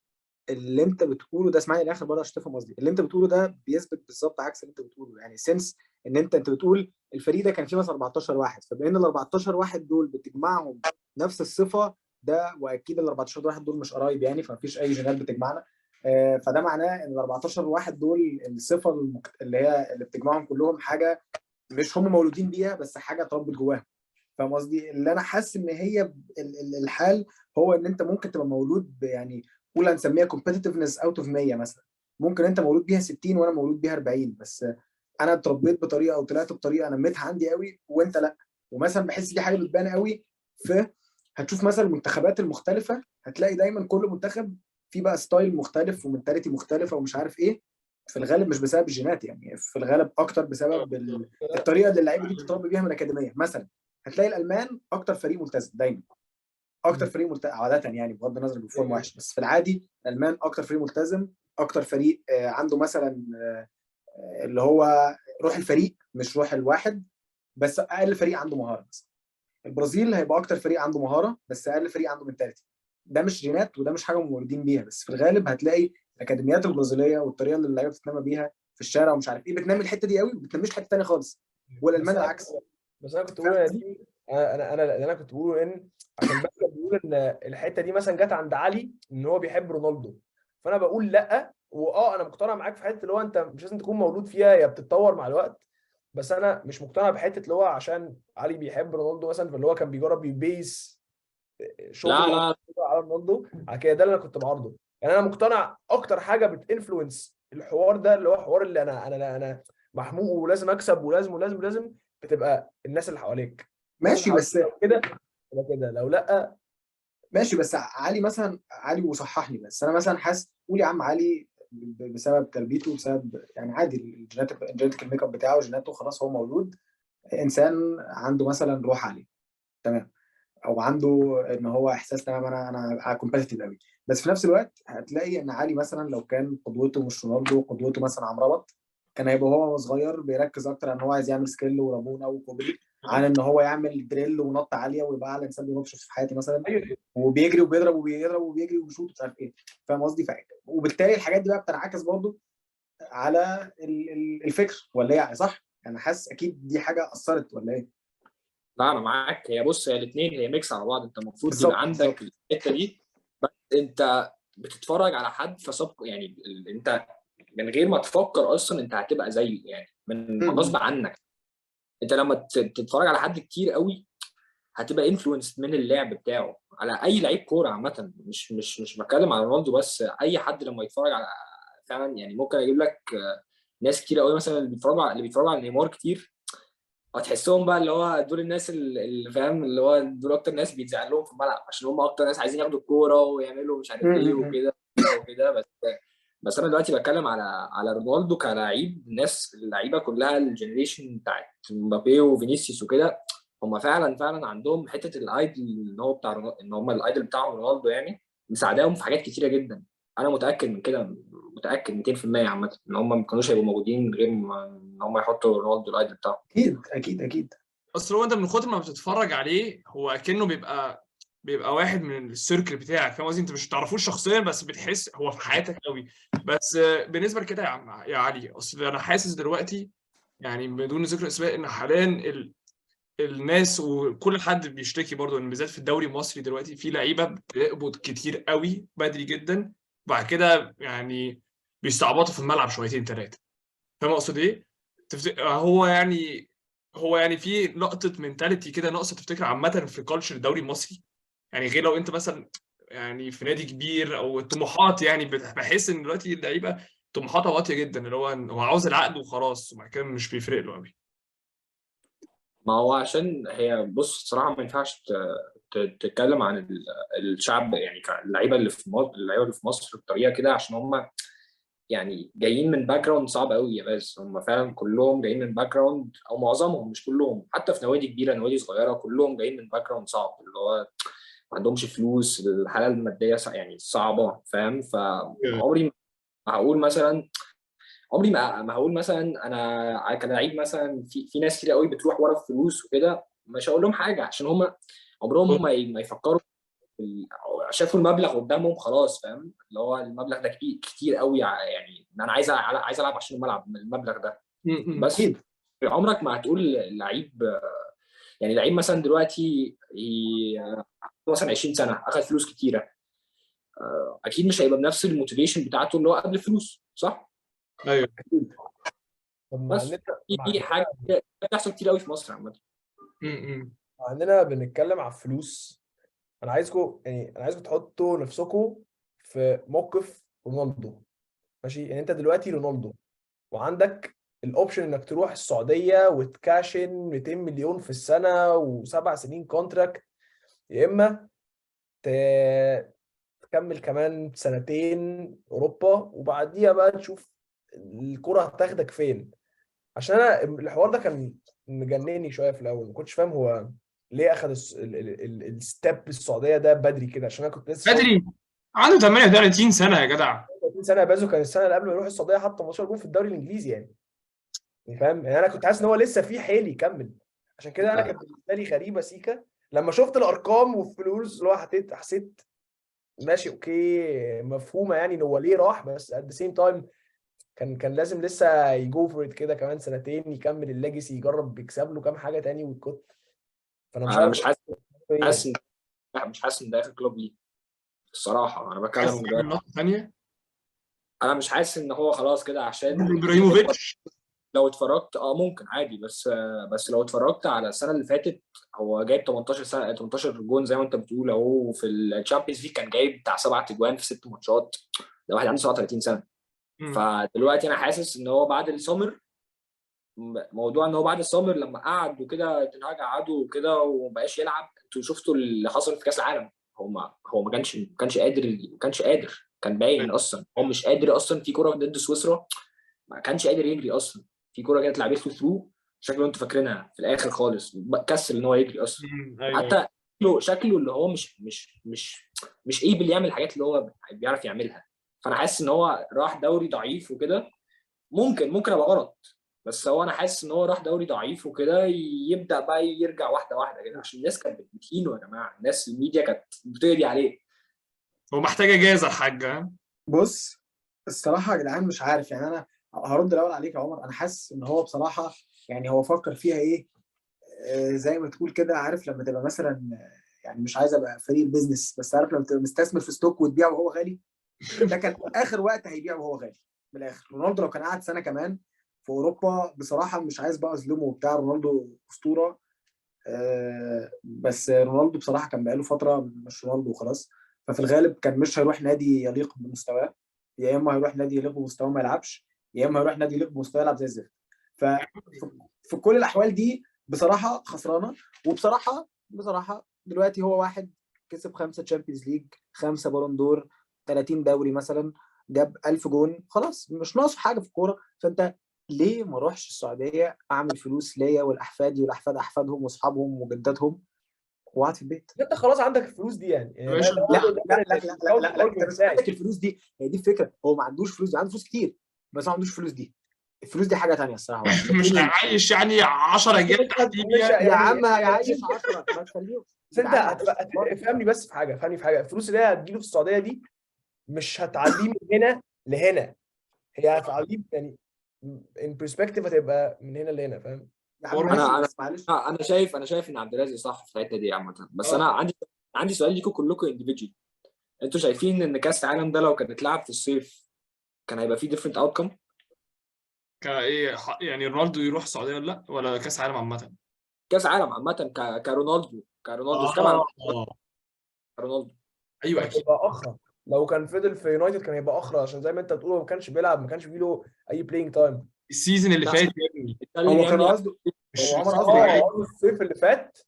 اللي انت بتقوله ده، اسمعني للاخر برضه عشان تفهم قصدي، اللي انت بتقوله ده بيثبت بالظبط عكس اللي انت بتقوله. يعني since ان انت بتقول الفريق ده كان فيه مثلا 14 واحد، فبين ال 14 واحد دول بتجمعهم نفس الصفة ده، واكيد ال 14 واحد دول مش قرايب يعني، فمفيش اي جينات بتجمعنا، فده معناه ان ال 14 واحد دول الصفة اللي هي اللي بتجمعهم كلهم حاجة مش هم مولودين بيها، بس حاجة اتربت جواهم، فاهم قصدي؟ اللي انا حاسس ان هي الحال هو ان انت ممكن تبقى مولود يعني قول هنسميها competitiveness out of 100 مثلا، ممكن انت مولود بيها 60 وانا مولود بيها 40، بس انا اتربيت بطريقة او طلعت بطريقة نميتها عندي قوي وانت لا. ومثلا بحس دي حاجة بتبان قوي في، هتشوف مثلا المنتخبات المختلفة، هتلاقي دايما كل منتخب فيه بقى style مختلف و mentality مختلفة ومش عارف ايه، في الغالب مش بسبب الجينات يعني، في الغالب اكتر بسبب الطريقة اللي اللعيبة دي بتتربي بيها من الاكاديمية. مثلا هتلاقي الالمان اكتر فريق ملتزم دايما، اكتر فريق ملتزم عادة يعني، بغض النظر بال form وحش، بس في العادي الالمان اكتر فريق ملتزم، اكتر فريق عنده مثلا اللي هو روح الفريق مش روح الواحد، بس اقل فريق عنده مهارة. مثلا البرازيل هيبقى اكتر فريق عنده مهارة بس اقل فريق عنده mentality. ده مش جينات وده مش حاجة مولودين بيها، بس في الغالب هتلاقي الاكاديميات البرازيليه والطريقة اللي اللعيبة بتتنمى بيها في في الشارع ومش عارف ايه، بتنمي الحتة دي قوي وبتنميش حتة ثانية خالص، والالمان العكس. بس انا كنت بقول يا دي، انا اللي انا كنت بقوله ان عشان بس بيقول ان الحتة دي مثلا جت عند علي ان هو بيحب رونالدو، فانا بقول لا، واه انا مقتنع معاك في حتة اللي هو انت مش لازم تكون مولود فيها، هي بتتطور مع الوقت. بس انا مش مقتنع بحته اللي هو عشان علي بيحب رونالدو مثلا فاللي هو كان بيجرب ي base شغل لا لا على رونالدو على كده. ده اللي انا كنت بعارضه. يعني انا مقتنع اكتر حاجة بت influence الحوار ده اللي هو حوار اللي انا انا انا محموق ولازم اكسب ولازم ولازم ولازم، بتبقى الناس اللي حواليك. ماشي بس كده كده لو لا ماشي. بس علي مثلا، علي وصححني، بس انا مثلا حاسس، قول يا عم علي بسبب تربيته، بسبب يعني عادي ال genetic ال make up بتاعه، جيناته، خلاص هو مولود انسان عنده مثلا روح عالية، تمام، او عنده ان هو احساس تمام انا competitive قوي. بس في نفس الوقت هتلاقي ان علي مثلا لو كان قدوته مش رونالدو، قدوته مثلا عمرابط، كان هيبقى هو صغير بيركز اكتر ان هو عايز يعمل skill ورابونه وكوبري عن ان هو يعمل drill ونط عالية ويبقى اعلى انسان بينط في حياتي مثلا، وبيجري وبيضرب وبيضرب وبيجري وبيشوط ومش عارف ايه، فاهم قصدي؟ وبالتالي الحاجات دي بقى بتنعكس برضو على الفكر، ولا ايه؟ صح؟ انا حاسس اكيد دي حاجة اثرت ولا ايه؟ لا انا معاك. هي بص، هي الاثنين هي mix على بعض. انت المفروض يبقى عندك الحتة دي، بس انت بتتفرج على حد فسبق يعني، انت من غير ما تفكر اصلا انت هتبقى زيه يعني، من غصب عنك. انت لما تتفرج على حد كتير قوي هتبقى influence من اللعب بتاعه على اي لعيب كورة عامة. مش مش مش بتكلم على رونالدو بس، اي حد لما يتفرج على فعلا يعني، ممكن اجيب لك ناس كتير قوي مثلا اللي بيتفرجوا على نيمار كتير، هتحسهم بقى اللي هو دول الناس اللي فاهم، اللي هو دول اكتر ناس بيتزعل لهم في الملعب عشان هم اكتر ناس عايزين ياخدوا الكورة ويعملوا مش عارف ايه وكده وكده. بس انا دلوقتي بتكلم على رونالدو كلاعب. الناس اللعيبة كلها ال generation بتاعت مبابي وفينيسيوس وكده، هم فعلا فعلا عندهم حتة ال idol ان هو بتاع، ان هم ال idol بتاعهم رونالدو يعني، مساعداهم في حاجات كتيرة جدا. انا متاكد من كده، متاكد 200% عامة ان هم ما كانوش هيبقوا موجودين من غير ما ان هم يحطوا رونالدو ال idol بتاعهم. اكيد اكيد اكيد. اصل هو انت من كتر ما بتتفرج عليه هو اكنه بيبقى واحد من ال circle بتاعك، فاهم قصدي؟ انت مش بتعرفوش شخصيا بس بتحس هو في حياتك قوي. بس بالنسبة لكده يا عم يا علي، اصل انا حاسس دلوقتي يعني بدون ذكر اسماء ان حاليا الناس وكل حد بيشتكي برضو ان بالذات في الدوري المصري دلوقتي في لعيبة بتقبض كتير قوي بدري جدا، وبعد كده يعني بيستعبطوا في الملعب شويتين ثلاثة، فاهم اقصد ايه؟ هو يعني في لقطة mentality كده ناقصه تفتكر عامة في culture الدوري المصري يعني، غير لو انت مثلا يعني في نادي كبير او الطموحات، يعني بحس ان دلوقتي اللعيبة طموحاتها واطية جدا، اللي هو عاوز العقد وخلاص، وبعد كده مش بيفرق له قوي. ما هو عشان هي بص الصراحة ما ينفعش تتكلم عن الشعب يعني، اللعيبة اللي في مصر، اللعيبة اللي في مصر بطريقة كده، عشان هم يعني جايين من background صعب قوي يا باز. هم فعلا كلهم جايين من background، او معظمهم مش كلهم، حتى في نوادي كبيرة نوادي صغيرة كلهم جايين من background صعب، اللي هو ما عندهمش فلوس، الحالة المادية يعني صعبة، فاهم؟ فعمري ما هقول مثلا، عمري ما هقول مثلا انا كلاعب مثلا، في ناس كتير قوي بتروح ورا الفلوس وكده، مش هقول لهم حاجة عشان هم عمرهم ما يفكروا، شافوا المبلغ قدامهم خلاص، فاهم؟ اللي هو المبلغ ده كتير قوي يعني، انا عايز العب عشان الملعب المبلغ ده. بس عمرك ما هتقول لعيب يعني، لعيب مثلا دلوقتي مثلا 20 سنة اخذ فلوس كتيرة، اكيد مش هيبقى بنفس ال motivation بتاعته اللي هو قبل الفلوس، صح؟ ايوه. بس دي حاجة بتحصل كتير قوي في مصر عامة. عندنا بنتكلم على الفلوس، انا عايزكم يعني، انا عايزكم تحطوا نفسكم في موقف رونالدو، ماشي؟ يعني انت دلوقتي رونالدو وعندك ال option انك تروح السعودية وت cash in 200 مليون في السنة وسبع سنين contract، يا اما تكمل كمان سنتين اوروبا وبعديها بقى تشوف الكره هتاخدك فين. عشان انا الحوار ده كان مجنني شوية في الاول، ما كنتش فاهم هو ليه اخذ ال step السعودية ده بدري كده، عشان انا كنت لسه بدري، عنده 38 سنة يا جدع، 38 سنة. بازو كان السنة اللي قبل ما يروح السعودية حط 18 جون في الدوري الانجليزي يعني، فاهم؟ يعني انا كنت حاسس ان هو لسه في حيل يكمل، عشان كده انا كان بالنسبة لي غريبة سيكا لما شفت الارقام والفلوس اللي هو حسيت ماشي okay مفهومه يعني ان هو ليه راح، بس at the same time كان لازم لسه ي go for كده كمان سنتين، يكمل ال legacy، يجرب يكسب له كام حاجة تاني ويكت. فانا مش انا عارف مش حاسس إيه. حاسس مش حاسس ان ده اخر club ليه الصراحة. انا بتكلم عايز تعمل دلوقتي، نقطة ثانية. انا مش حاسس ان هو خلاص كده، عشان ابراهيموفيتش لو اتفرجت ممكن عادي، بس لو اتفرجت على السنة اللي فاتت هو جايب 18 سنة 18 جون زي ما انت بتقول اهو، في ال Champions League كان جايب بتاع 7 اجوان في 6 ماتشات، ده واحد عنده 37 سنة. فدلوقتي انا حاسس ان هو بعد السمر، موضوع ان هو بعد السمر لما قعد وكده تنهاج قعدة وكده ومبقاش يلعب، انتوا شفتوا اللي حصل في كاس العالم، هو ما كانش قادر، ما كانش قادر، كان باين اصلا هو مش قادر اصلا. في كورة ضد سويسرا ما كانش قادر يجري اصلا، في كورة كانت لعبت له through شكله انتوا فاكرينها في الاخر خالص، كسل ان هو يجري اصلا. ايوه حتى شكله اللي هو مش مش مش مش able يعمل الحاجات اللي هو بيعرف يعملها. فانا حاسس ان هو راح دوري ضعيف وكده، ممكن ابقى غلط، بس هو انا حاسس ان هو راح دوري ضعيف وكده، يبدا بقى يرجع واحدة واحدة كده، عشان الناس كانت بتهينه يا جماعة، الناس الميديا كانت بتقضي عليه. هو محتاج اجازه الحاج. ها بص الصراحة يا جدعان مش عارف يعني، انا هرد الاول عليك يا عمر. انا حاسس ان هو بصراحة يعني هو فكر فيها ايه، زي ما تقول كده، عارف لما تبقى مثلا يعني مش عايز ابقى فريق business، بس عارف لما تبقى مستثمر في stock وتبيعه وهو غالي، ده كان اخر وقت هيبيعه وهو غالي. من الاخر رونالدو لو كان قعد سنة كمان في اوروبا بصراحة مش عايز بقى اظلمه وبتاع، رونالدو اسطورة، بس رونالدو بصراحة كان بقاله فترة مش رونالدو وخلاص، ففي الغالب كان مش هيروح نادي يليق بمستواه، يا اما هيروح نادي يليق بمستواه ما يلعبش، يا اما هيروح نادي يليق بمستواه يلعب زي الزفت. ففي كل الاحوال دي بصراحة خسرانة. وبصراحة بصراحة دلوقتي هو واحد كسب 5 Champions League، 5 Ballon d'Or، 30 دوري مثلا، جاب 1000 جون، خلاص مش ناقص حاجة في الكورة. فانت ليه ما اروحش السعودية اعمل فلوس ليا ولاحفادي والاحفاد احفادهم واصحابهم وجداتهم وقعد في البيت؟ انت خلاص عندك الفلوس دي يعني. ماشي. لا لا لا لا لا لا، انت مش عندك الفلوس دي، هي دي الفكرة. هو ما عندوش فلوس دي، عنده فلوس كتير بس هو ما عندوش فلوس دي. الفلوس دي حاجة ثانية الصراحة. مش هيعيش يعني 10 جيل تحتيه يا عم، هيعيش 10 ما تخليهم. بس انت افهمني بس في حاجة، افهمني في حاجة، الفلوس اللي هي هتجيله في السعودية دي مش هتعليه من هنا لهنا، هي هتعليه يعني in perspective هتبقى من هنا لهنا، فاهم؟ انا شايف، انا شايف ان عبد الرازق صح في الحتة دي عامة، بس انا عندي سؤال ليكم كلكم individual. انتوا شايفين ان كاس العالم ده لو كان اتلعب في الصيف كان هيبقى فيه different outcome؟ كايه يعني رونالدو يروح السعودية ولا لا، ولا كاس عالم عامة؟ كاس عالم عامة، كرونالدو كرونالدو. ايوه اكيد هيبقى اخرى لو كان فضل في يونايتد، كان هيبقى اخرى، عشان زي ما انت بتقول هو ما كانش بيلعب، ما كانش بيله اي playing time ال season اللي فات يا ابني. هو كان قصده، هو عمر قصده الصيف اللي فات.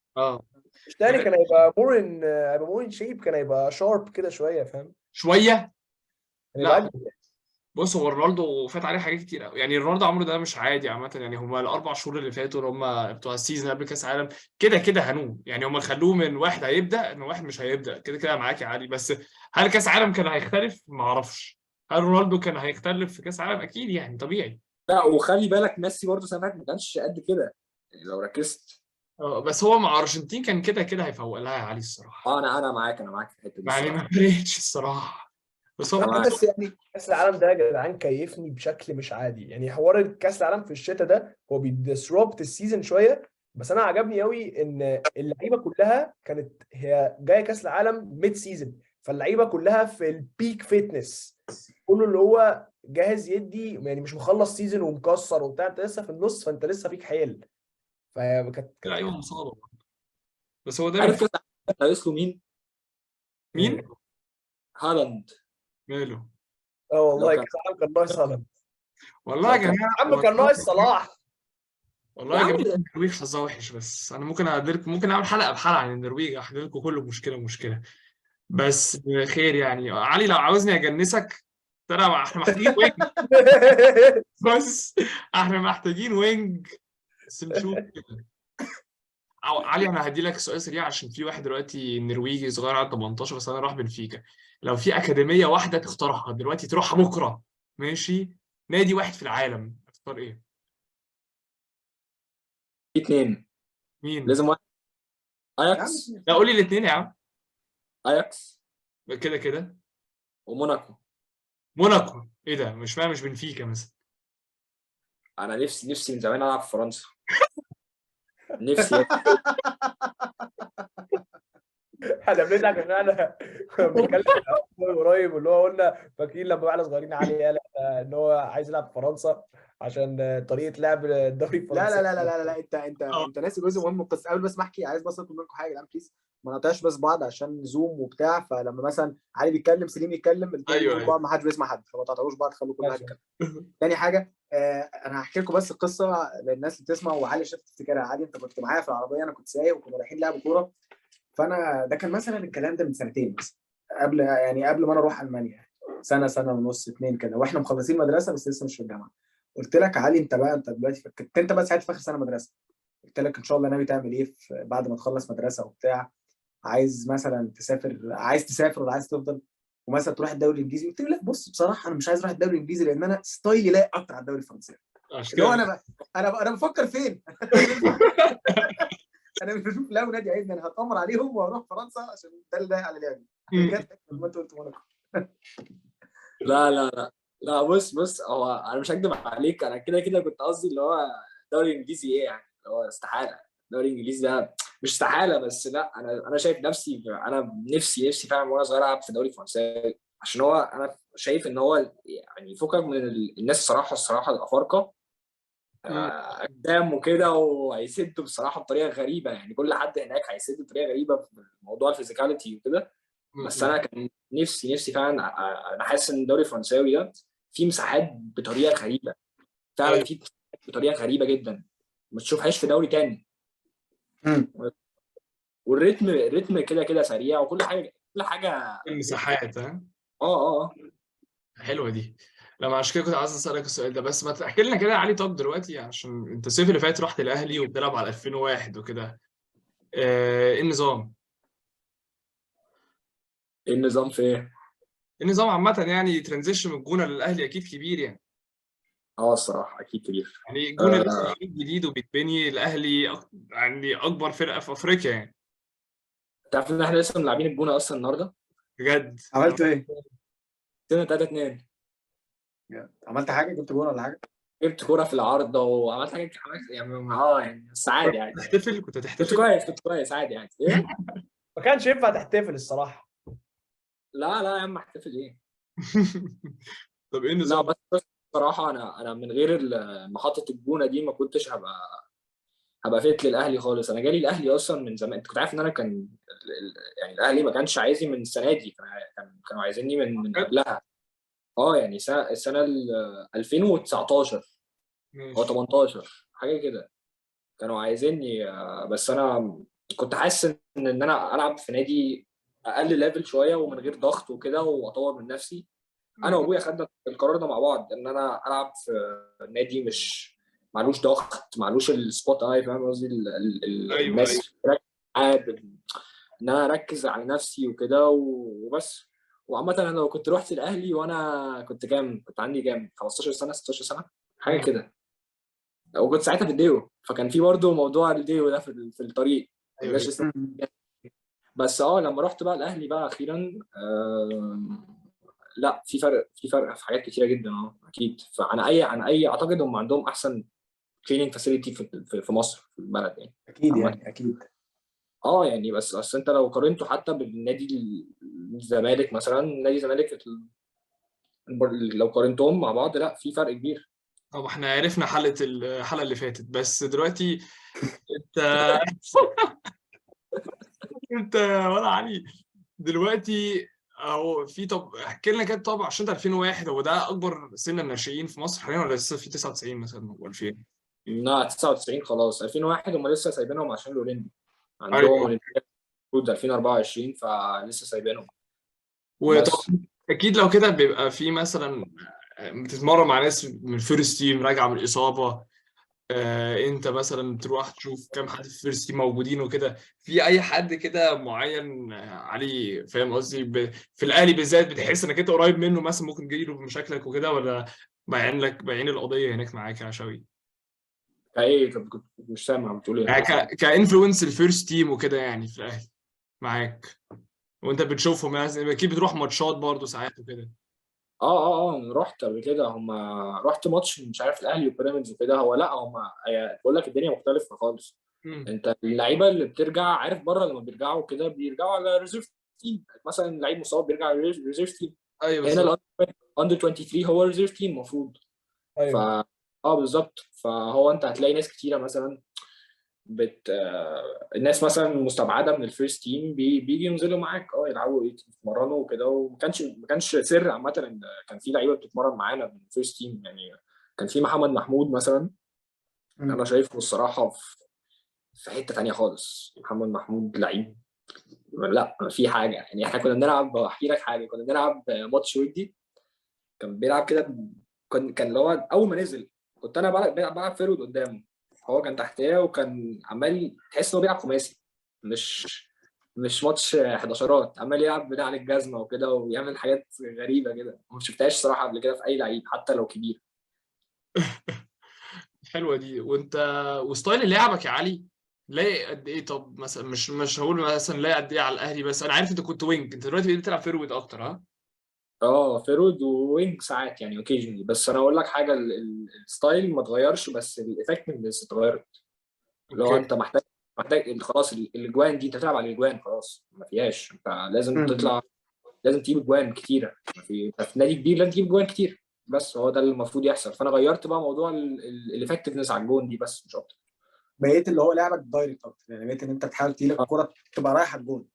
مش تاني، كان هيبقى more in، هيبقى more in shape، كان هيبقى sharp كده شوية، فاهم؟ شوية. لا بص، هو رونالدو فات عليه حاجات كتير قوي يعني. رونالدو عمره ده مش عادي عامة يعني. هم الاربع شهور اللي فاتوا اللي هم بتوع ال season قبل كاس عالم كده كده هنوم يعني. هم خلوه من واحد هيبدا ان واحد مش هيبدا، كده كده معاك يا علي. بس هل كاس عالم كان هيختلف؟ ما اعرفش. هل رونالدو كان هيختلف في كاس عالم؟ اكيد يعني، طبيعي. لا وخلي بالك ميسي برضه سنة ما كانش قد كده يعني لو ركزت. بس هو مع ارجنتين كان كده كده هيفوق لها يا علي الصراحة. انا معاك، انا معاك في الحتة دي يعني، ما فرقتش الصراحة. بس هو بس يعني كاس العالم ده يا جدعان كيفني بشكل مش عادي يعني. حوار كاس العالم في الشتاء ده هو بي disrupt ال season شوية، بس انا عجبني قوي ان اللعيبة كلها كانت هي جاية كاس العالم mid season، فاللعيبه كلها في ال peak fitness، كله اللي هو جاهز يدي يعني، مش مخلص season ومكسر وبتاع، انت لسه في النص، فانت لسه فيك حيل. فكانت ايوه مصابه. بس هو ده عارف كاس العالم له مين؟ مين؟ هالاند. ماله؟ والله كاس العالم كان ناقص هالاند. والله يا جماعة يا عم كان ناقص صلاح. والله يا جماعة النرويج حظها وحش. بس انا ممكن أديلكم، ممكن اعمل حلقة بحلقة عن النرويج، احكي لكم كله مشكلة مشكلة. بس خير يعني. علي لو عاوزني اجنسك ترى احنا محتاجين wing. بس احنا محتاجين wing، بس نشوف كده. علي انا هدي لك سؤال سريع، عشان في واحد دلوقتي نرويجي صغير عنده 18 سنة راح بنفيكا. لو في اكاديمية واحدة تختارها دلوقتي تروحها بكره، ماشي، نادي واحد في العالم، تختار ايه؟ في اثنين. مين؟ لازم واحد. اياكس. لا قولي الاثنين يا عم. اياكس كده كده، وموناكو. موناكو ايه ده؟ مش فاهم، مش بنفيكا مثلا؟ انا نفسي من زمان العب في فرنسا. نفسي. احنا بنضحك عشان احنا كنا بنتكلم قريب، واللي هو قلنا فاكرين لما احنا صغيرين علي قال ان هو عايز يلعب في فرنسا عشان طريقه لعب الدوري الفرنسي. لا لا لا لا لا، انت ناسي جزء مهم من القصة. قبل بس ما احكي عايز بس اطلب منكم حاجة يا جدعان please، ما نقطعش بس بعض عشان زوم وبتاع. فلما مثلا علي بيتكلم سليم يتكلم، الاثنين بعض ما حدش بيسمع حد، فما تقطعوش بعض، خلوا كل واحد يتكلم. تاني حاجة، انا هحكي لكم بس القصة للناس اللي بتسمع، وعلي شفت تفتكرها. علي انت كنت معايا في العربية، انا كنت سايق وكنا رايحين لعب كورة. فانا ده كان مثلا الكلام ده من سنتين مثلا، قبل يعني قبل ما انا اروح المانيا، سنة ونص 2 كده، واحنا مخلصين مدرسه بس لسه مش في الجامعة. قلت لك علي انت بقى، انت دلوقتي كنت انت بقى ساعتها في اخر سنة مدرسه، قلت لك ان شاء الله ناوي تعمل ايه بعد ما تخلص مدرسه وبتاع، عايز مثلا تسافر، عايز تسافر ولا عايز تفضل ومثلا تروح الدوري الانجليزي؟ قلت لي لا بص بصراحة انا مش عايز اروح الدوري الانجليزي لان انا style ي لايق اكتر على الدوري الفرنسي. اللي هو انا بفكر فين؟ انا مش بشوف لو نادي عايزني انا هتامر عليهم واروح فرنسا عشان ده اللي لايق على لعبي. بجد لما انت قلت موناكو. لا لا لا لا، بص هو انا مش هكدب عليك، انا كده كده كنت قصدي اللي هو الدوري الانجليزي ايه يعني، اللي هو استحالة الدوري الانجليزي ده مش استحالة، بس لا انا شايف نفسي، انا نفسي فعلا وانا صغير العب في الدوري الفرنسي، عشان هو انا شايف ان هو يعني فكك من الناس الصراحة الافارقة اقدام وكده، وهيسدوا بصراحة بطريقة غريبة، يعني كل حد هناك هيسد بطريقة غريبة في موضوع ال physicality وكده. بس انا كان نفسي فعلا، انا حاسس ان الدوري الفرنساوي ده فيه مساحات بطريقة غريبة فعلا، فيه بطريقة غريبة جدا ما تشوفهاش في دوري تاني. والريتم الريتم كده كده سريع، وكل حاجة كل حاجة المساحات. ها اه حلوة دي. لما عشان كده كنت عايز اسالك السؤال ده، بس ما تحكي لنا كده يا علي. طب دلوقتي عشان انت الصيف اللي فات رحت الاهلي وبتلعب على 2001 وكده، ايه النظام؟ ايه النظام في ايه؟ النظام عامة يعني transition من الجونه للاهلي اكيد كبير يعني. الصراحة اكيد كبير يعني. الجونه لسه جديد وبيتبني، الاهلي يعني اكبر فرقه في افريقيا يعني. تعرف ان احنا لسه ملاعبين الجونه اصلا النهارده؟ بجد؟ عملت ايه؟ 3-2. عملت حاجة؟ جبت جون ولا حاجة؟ جبت كورة في العارضة وعملت حاجة يعني يعني بس عادي يعني. تحتفل؟ كنت هتحتفل؟ كنت كويس عادي يعني. إيه؟ ما كانش ينفع تحتفل الصراحة. لا لا يا عم احتفل ايه؟ طب ايه النظام؟ لا بس بصراحة انا من غير محطة الجونه دي ما كنتش هبقى فت للاهلي خالص. انا جالي الاهلي اصلا من زمان، انت كنت عارف ان انا كان يعني الاهلي ما كانش عايزني من السنة دي، كانوا عايزيني من قبلها. يعني السنة 2019 او 18 حاجة كده كانوا عايزيني، بس انا كنت حاسس ان انا العب في نادي اقل level شوية ومن غير ضغط وكده واطور من نفسي. انا وابويا خدنا القرار ده مع بعض ان انا العب في نادي مش معلوش ضغط، معلوش ال spot eye، فاهم قصدي؟ الناس ان انا اركز على نفسي وكده وبس. وعامة انا لو كنت رحت الاهلي وانا كنت كام، كنت عندي كام 15 سنة 16 سنة حاجة كده، وكنت ساعتها في الديو، فكان في برضه موضوع الديو ده في الطريق. أيوة. بس لما رحت بقى الاهلي بقى اخيرا، لا في فرق في حاجات كتيرة جدا. اكيد. فانا اي اعتقد هم عندهم احسن training facility في مصر في البلد يعني. اكيد يعني اكيد. يعني بس انت لو قارنته حتى بالنادي الزمالك مثلا، نادي الزمالك لو قارنتهم مع بعض لا في فرق كبير. طب احنا عرفنا الحلقة اللي فاتت، بس دلوقتي انت انت ولا علي دلوقتي او في، طب احكي لنا كده. طب عشان انت 2001 هو ده اكبر سن الناشئين في مصر حاليا ولا لسه في 99 مثلا او 2000؟ لا 99 خلاص، 2001 هم لسه سايبينهم عشان الاولمبي عندهم المفروض 2024 فلسه سايبينهم. وطب اكيد لو كده بيبقى في مثلا بتتمرن مع ناس من first team راجعه من الاصابة، انت مثلا تروح تشوف كام حد في first team موجودين وكده، في اي حد كده معين علي فاهم قصدي في الاهلي بالذات بتحس انك انت قريب منه مثلا ممكن تجيله بمشاكلك وكده، ولا بايعين لك بايعين القضية هناك معاك يا عشوي؟ ايه كنت مش سامع بتقول ايه؟ يعني ك influence ال first team وكده يعني في الاهلي معاك وانت بتشوفهم يعني اكيد بتروح ماتشات برضه ساعات وكده. اه رحت قبل كده. هم رحت ماتش مش عارف الاهلي وبيراميدز وكده. هو لا، هم بقول لك الدنيا مختلفة خالص. انت اللعيبة اللي بترجع، عارف بره لما بيرجعوا كده بيرجعوا على reserve team، مثلا لعيب مصاب بيرجع على reserve team. ايوه هنا ال under 23 هو reserve team المفروض. ايوه بالظبط. فهو انت هتلاقي ناس كتيرة مثلا الناس مثلا مستبعده من ال first team بيجي ينزلوا معاك يلعبوا يتمرنوا وكده. وما كانش ما كانش سر عامة ان كان في لعيبة بتتمرن معانا من ال first team. يعني كان في محمد محمود مثلا، انا شايفه الصراحة في حتة ثانية خالص. محمد محمود لعيب، لا في حاجة يعني. احنا كنا بنلعب، احكي لك حاجة، كنا بنلعب ماتش ودي، كان بيلعب كده، كان اللي هو اول ما نزل كنت انا بلعب forward قدامه، هو كان تحتيه وكان عمال تحس ان هو بيلعب خماسي، مش ماتش 11، عمال يلعب بنعل الجزمة وكده ويعمل حاجات غريبة كده ما شفتهاش صراحة قبل كده في اي لعيب حتى لو كبير. حلوة دي. وانت و style لعبك يا علي لايق قد ايه؟ طب مثلا مش هقول مثلا لايق قد ايه على الاهلي، بس انا عارف انت كنت wing، انت دلوقتي بقيت بتلعب forward اكتر. ها forward و wing ساعات يعني occasionally. بس انا اقول لك حاجة، ال style ما اتغيرش، بس ال effectiveness اتغيرت. اللي هو انت محتاج خلاص الاجوان دي، انت بتلعب على الاجوان خلاص، ما فيهاش، انت لازم تطلع، لازم تجيب اجوان كتيرة. في نادي كبير لازم تجيب اجوان كتير، بس هو ده اللي المفروض يحصل. فانا غيرت بقى موضوع ال effectiveness على الجون دي بس، مش اكتر. بقيت اللي هو لعبك direct اكتر، يعني بقيت ان انت تحاول تجيلك الكورة تبقى رايحة الجون.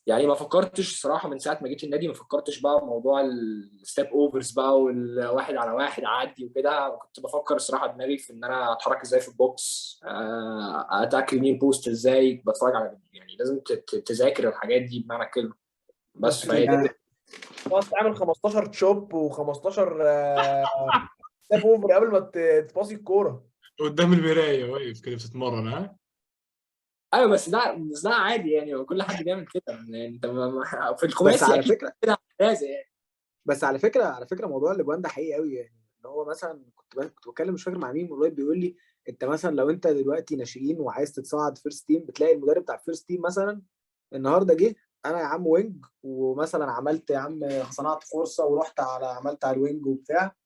يعني ما فكرتش الصراحة من ساعة ما جيت النادي، ما فكرتش بقى موضوع ال step overs بقى والواحد على واحد عدي وكده. كنت بفكر الصراحة دماغي في ان انا اتحرك ازاي في ال box، ا tackle near post ازاي، بتفرج على، يعني لازم تذاكر الحاجات دي بمعنى الكلمة. بس فهي خلاص تعمل 15 chop و15 step over قبل ما تباصي الكورة قدام المراية واقف كده بتتمرن. ها ايوه، بس ده عادي يعني، كل حد بيعمل كده يعني. انت في الخماسي بس على فكرة كده لازم يعني. بس على فكرة موضوع الاجوان ده حقيقي قوي يعني. ان هو مثلا كنت بتكلم مش فاكر مع مين قريب، بيقول لي انت مثلا لو انت دلوقتي ناشئين وعايز تتصعد first team، بتلاقي المدرب بتاع ال first team مثلا النهارده جه، انا يا عم wing، ومثلا عملت يا عم صنعت فرصة ورحت على عملت على ال wing وبتاع،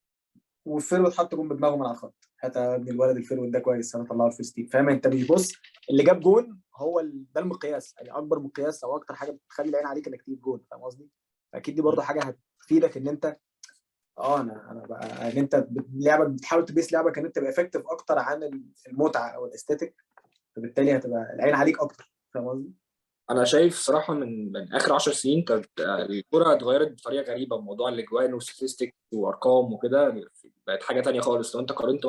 وال forward حط جون بدماغه من على الخط، هات يا ابن الولد ال forward ده كويس، انا طلعه ال first team. فاهم؟ انت مش بص اللي جاب جون هو ده المقياس، يعني اكبر مقياس او اكتر حاجة بتخلي العين عليك انك تجيب جون. فاهم قصدي؟ اكيد دي برضه حاجة هتفيدك ان انت انا بقى ان انت لعبك بتحاول ت base لعبك ان انت تبقى effective اكتر عن المتعة او ال aesthetic، فبالتالي هتبقى العين عليك اكتر. فاهم قصدي؟ انا شايف صراحة من اخر 10 سنين الكره اتغيرت بطريقة غريبة. موضوع الاجوان وال statistics وارقام وكده بقت حاجة تانية خالص. لو انت قارنت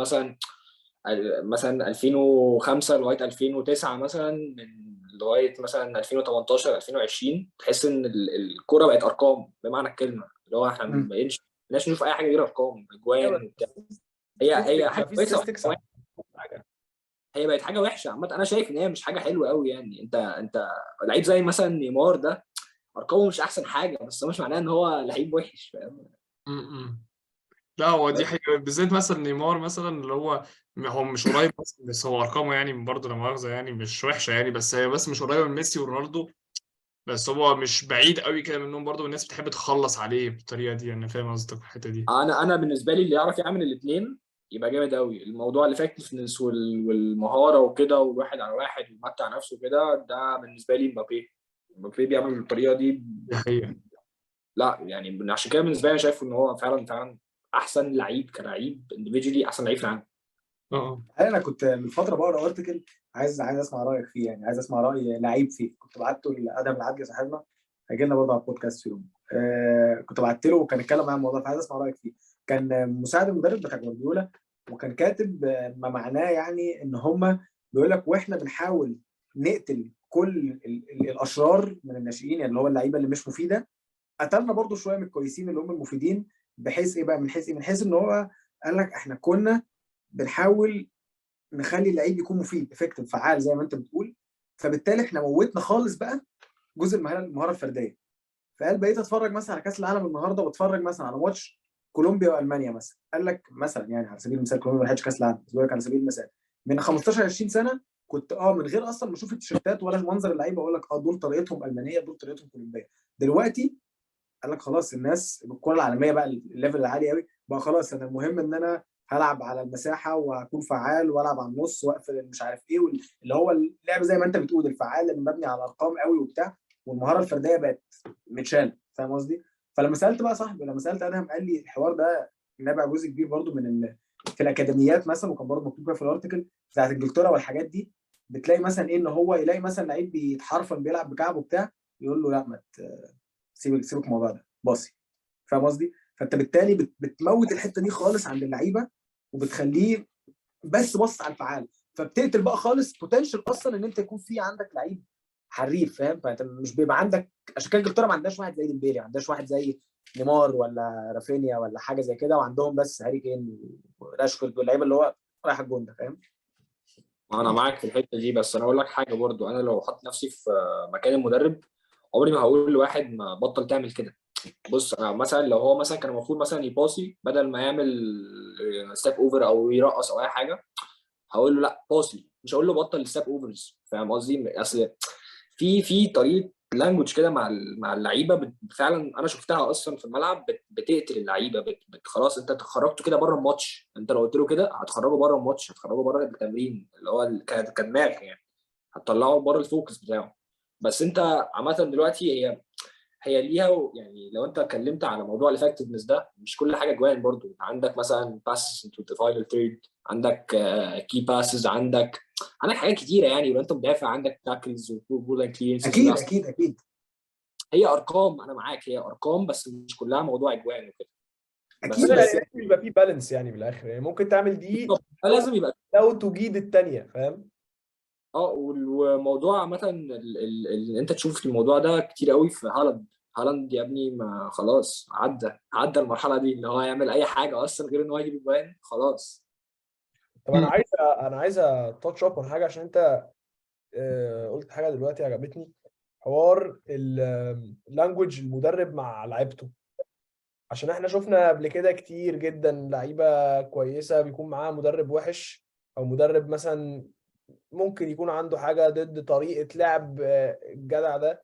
مثلا 2005 لغاية 2009 مثلا، من لغاية مثلا 2018 2020، تحس ان الكره بقت ارقام بمعنى الكلمة. اللي هو احنا ما بقيناش نشوف اي حاجة غير ارقام اجوان وبتاع. هي حاجة كويسة، هي بقت حاجة وحشة عامة. انا شايف ان هي مش حاجة حلوة قوي يعني. انت لعيب زي مثلا نيمار ده ارقامه مش احسن حاجة، بس ده مش معناه ان هو لعيب وحش. فاهم؟ لا هو دي حاجة بالذات مثلا نيمار مثلا، اللي هو مش قريب بس هو ارقامه يعني برضه لا مؤاخذة يعني مش وحشة يعني، بس هي بس مش قريبه من ميسي ورونالدو، بس هو مش بعيد قوي كده منهم برضه، والناس بتحب تخلص عليه بالطريقة دي يعني. فاهم قصدك في الحتة دي؟ انا بالنسبة لي اللي يعرف يعمل الاثنين يبقى جامد قوي. الموضوع ال effectiveness والمهاره وكده، والواحد على واحد ويمتع نفسه كده، ده بالنسبة لي مبابي بيعمل بالطريقة دي. دي حقيقة. لا يعني عشان كده بالنسبة لي انا شايفه ان هو فعلا احسن لعيب كلعيب individually، احسن لعيب في العالم. انا كنت من فترة بقرا article، عايز اسمع رايك فيه يعني، عايز اسمع راي لعيب فيه. كنت بعته لادم العدلي صاحبنا، هيجي لنا برضه على البودكاست في يوم. كنت بعت له وكان اتكلم معايا الموضوع، فعايز اسمع رايك فيه. كان مساعد المدرب بتاع جوارديولا، وكان كاتب ما معناه يعني ان هم بيقول لك واحنا بنحاول نقتل كل الاشرار من الناشئين، يعني اللي هو اللعيبة اللي مش مفيدة، قتلنا برضو شوية من الكويسين اللي هم المفيدين. بحيث ايه بقى؟ من حيث ايه؟ من حيث ان هو قال لك احنا كنا بنحاول نخلي اللعيب يكون مفيد، effective، فعال زي ما انت بتقول، فبالتالي احنا موتنا خالص بقى جزء المهارة الفردية. فقال بقيت اتفرج مثلا على كاس العالم النهارده، واتفرج مثلا على ماتش كولومبيا والمانيا مثلا، قال لك مثلا يعني على سبيل المثال، كولومبيا ما لحقتش كاس العالم، بس بقول لك على سبيل المثال، من 15 20 سنة كنت من غير اصلا ما اشوف التيشيرتات ولا منظر اللعيبة اقول لك دول طريقتهم المانية، دول طريقتهم كولومبيه. دلوقتي قال لك خلاص الناس بالكرة العالمية بقى ال level العالي قوي بقى، خلاص انا المهم ان انا هلعب على المساحة واكون فعال والعب على النص واقفل مش عارف ايه، اللي هو اللعب زي ما انت بتقول الفعال اللي مبني على ارقام قوي وبتاع، والمهاره الفردية بقت متشاله، فاهم قصدي؟ فلما سالت بقى صاحبي، لما سالت ادهم، قال لي الحوار ده نابع جزء كبير برضو من في الاكاديميات مثلا، وكان برضو مكتوب كده في ال article بتاعت انجلترا والحاجات دي، بتلاقي مثلا ايه ان هو يلاقي مثلا لعيب بيتحرفن بيلعب بكعبه بتاع، يقول له لا ما سيبك الموضوع ده، باصي، فاهم قصدي؟ فانت بالتالي بتموت الحتة دي خالص عند اللعيبة، وبتخليه بس بص على الفعال، فبتقتل بقى خالص potential اصلا ان انت يكون في عندك لعيب حريف، فاهم؟ فانت مش بيبقى عندك، عشان كده انجلترا ما عندهاش واحد زي ديمبيلي، ما عندهاش واحد زي نيمار ولا رافينيا ولا حاجة زي كده، وعندهم بس هاري كين وراشفورد واللعيبة اللي هو رايح الجون ده، فاهم؟ انا معاك في الحتة دي، بس انا اقول لك حاجة برضو، انا لو حط نفسي في مكان المدرب عمري ما هقول لواحد ما بطل تعمل كده. بص انا مثلا لو هو مثلا كان المفروض مثلا يباصي بدل ما يعمل step over او يرقص او اي حاجة، هقول له لا باصي، مش هقول له بطل step overs، فاهم قصدي؟ اصل في طريقه language كده مع اللعيبة فعلا انا شفتها اصلا في الملعب بتقتل اللعيبة، خلاص انت خرجته كده بره الماتش، انت لو قلت له كده هتخرجه بره الماتش، هتخرجه بره التمرين اللي هو كدماغ يعني، هتطلعه بره ال focus بتاعه. بس انت عامة دلوقتي هي ليها يعني، لو انت اتكلمت على موضوع ال effectiveness ده مش كل حاجة جوان برضو، عندك مثلا passes into the final third، عندك key passes، عندك حاجات كتيرة يعني، ولو انت مدافع عندك tackles و goal line clearances. اكيد اكيد اكيد هي ارقام، انا معاك هي ارقام، بس مش كلها موضوع اجوان وكده. اكيد بس يعني يبقى في balance يعني بالاخر، يعني ممكن تعمل دي لازم يبقى لو تجيد الثانية، فاهم؟ والموضوع عامة اللي انت تشوف الموضوع ده كتير قوي في هالاند. هالاند يا ابني ما خلاص عدى المرحلة دي اللي هو يعمل اي حاجة اصلا غير ان هو يجيب اجوان خلاص. طب انا عايز touch up on حاجة، عشان انت قلت حاجة دلوقتي عجبتني، حوار ال language المدرب مع لعيبته. عشان احنا شفنا قبل كده كتير جدا لعيبة كويسة بيكون معاها مدرب وحش، او مدرب مثلا ممكن يكون عنده حاجة ضد طريقه لعب الجدع ده،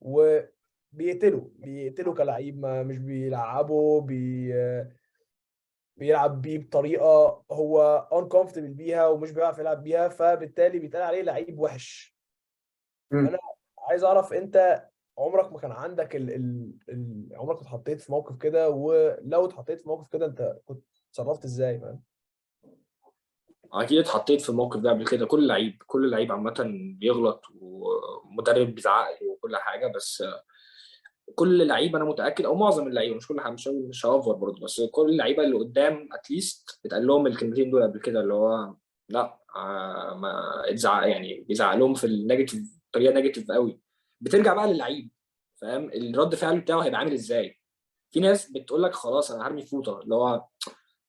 وبيقتله كلاعب، ما مش بيلعبه، بيلعب بيه بطريقة هو uncomfortable بيها ومش بيعرف يلعب بيها، فبالتالي بيتقال عليه لعيب وحش. انا عايز اعرف انت عمرك ما كان عندك عمرك ما اتحطيت في موقف كده؟ ولو اتحطيت في موقف كده انت كنت اتصرفت ازاي؟ فاهم؟ اكيد اتحطيت في الموقف ده قبل كده. كل لعيب عامة بيغلط ومدرب بيزعق له وكل حاجة، بس كل لعيب انا متاكد او معظم اللعيبة، مش كل حاجة، مش هأوفر برضه، بس كل اللعيبة اللي قدام at least اتقال لهم الكلمتين دول قبل كده، اللي هو لا ما اتزعق، يعني بيزعق لهم في ال negative، طريقه negative قوي. بترجع بقى للعيب، فاهم؟ الرد فعل بتاعه هيبقى عامل ازاي. في ناس بتقول لك خلاص انا هرمي فوطه، اللي هو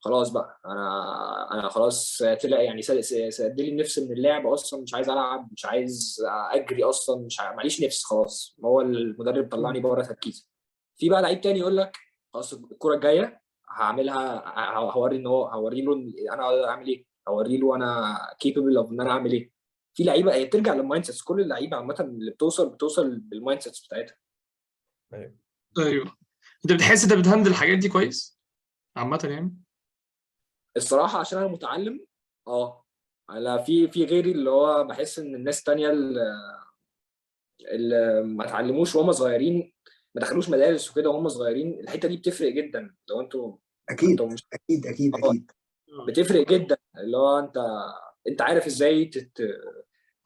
خلاص بقى انا خلاص طلع يعني سد لي النفس من اللعب اصلا، مش عايز العب، مش عايز اجري اصلا، مش معليش نفس، خلاص هو المدرب طلعني بره تركيزي. في بقى لعيب تاني يقول لك خلاص الكره الجاية هعملها، هوري ان هو، هوري له انا اعمل ايه، هوري له انا capable of ان انا اعمل ايه. في لعيبة هي بترجع لل mindsets، كل اللعيبة عامة اللي بتوصل بال mindsets بتاعتها. ايوه انت بتحس انت بت handle الحاجات دي كويس عامة يعني؟ الصراحة عشان انا متعلم، على في غيري اللي هو بحس ان الناس الثانية اللي ما اتعلموش وهم صغيرين، ما دخلوش مدارس وكده وهم صغيرين، الحتة دي بتفرق جدا. لو انتوا اكيد مش اكيد اكيد اكيد بتفرق جدا، اللي هو انت عارف ازاي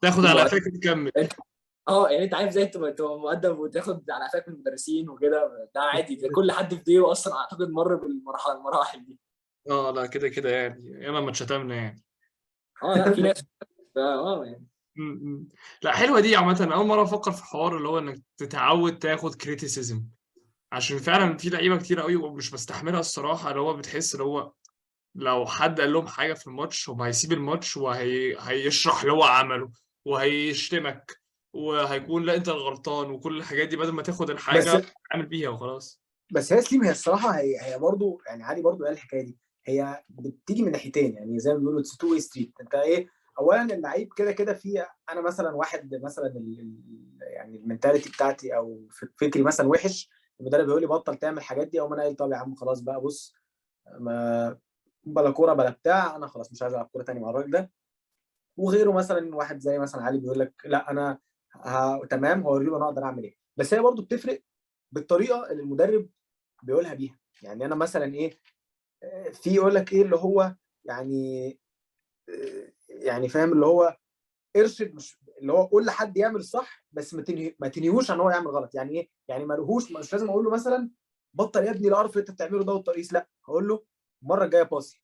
تاخد على قفاك وتكمل. يعني انت عارف ازاي تبقى مؤدب وتاخد على قفاك من المدرسين وكده، ده عادي، ده كل حد في ديو اصلا اعتقد مر بالمراحل دي. لا كده كده يعني، ياما ما اتشتمنا يعني. لا في ناس يعني. لا حلوة دي عامة، اول مرة افكر في حوار اللي هو انك تتعود تاخد criticism، عشان فعلا في لعيبة كتير قوي ومش بستحملها الصراحة، اللي هو بتحس اللي هو لو حد قال لهم حاجة في الماتش هم هيسيب الماتش وهيشرح اللي هو عمله وهيشتمك وهيكون لا انت الغلطان وكل الحاجات دي، بدل ما تاخد الحاجة عامل بيها وخلاص. بس هي سليم، هي الصراحة هي برضه يعني علي برضه قال الحكاية دي، هي بتيجي من ناحيتين يعني، زي ما بيقولوا it's two way street. انت ايه، اولا اللعيب كده كده في، انا مثلا واحد مثلا يعني ال mentality بتاعتي او فكري مثلا وحش، المدرب يقول لي بطل تعمل الحاجات دي، او انا قايل طب يا عم خلاص بقى، بص ما بلا كورة بلا بتاع، انا خلاص مش عايز العب كورة تاني مع الراجل ده. وغيره مثلا واحد زي مثلا علي بيقول لك لا انا تمام هوري له انا اقدر اعمل ايه. بس هي برضو بتفرق بالطريقة اللي المدرب بيقولها بيها. يعني انا مثلا ايه، في يقول لك ايه اللي هو يعني يعني فاهم اللي هو ارشد، مش اللي هو قول لحد يعمل الصح بس ما تنهيهوش عن هو يعمل غلط. يعني ايه؟ يعني ما لهوش، مش لازم اقول له مثلا بطل يا ابني القرف اللي انت بتعمله ده والترقيص، لا هقول له المرة الجاية باصي.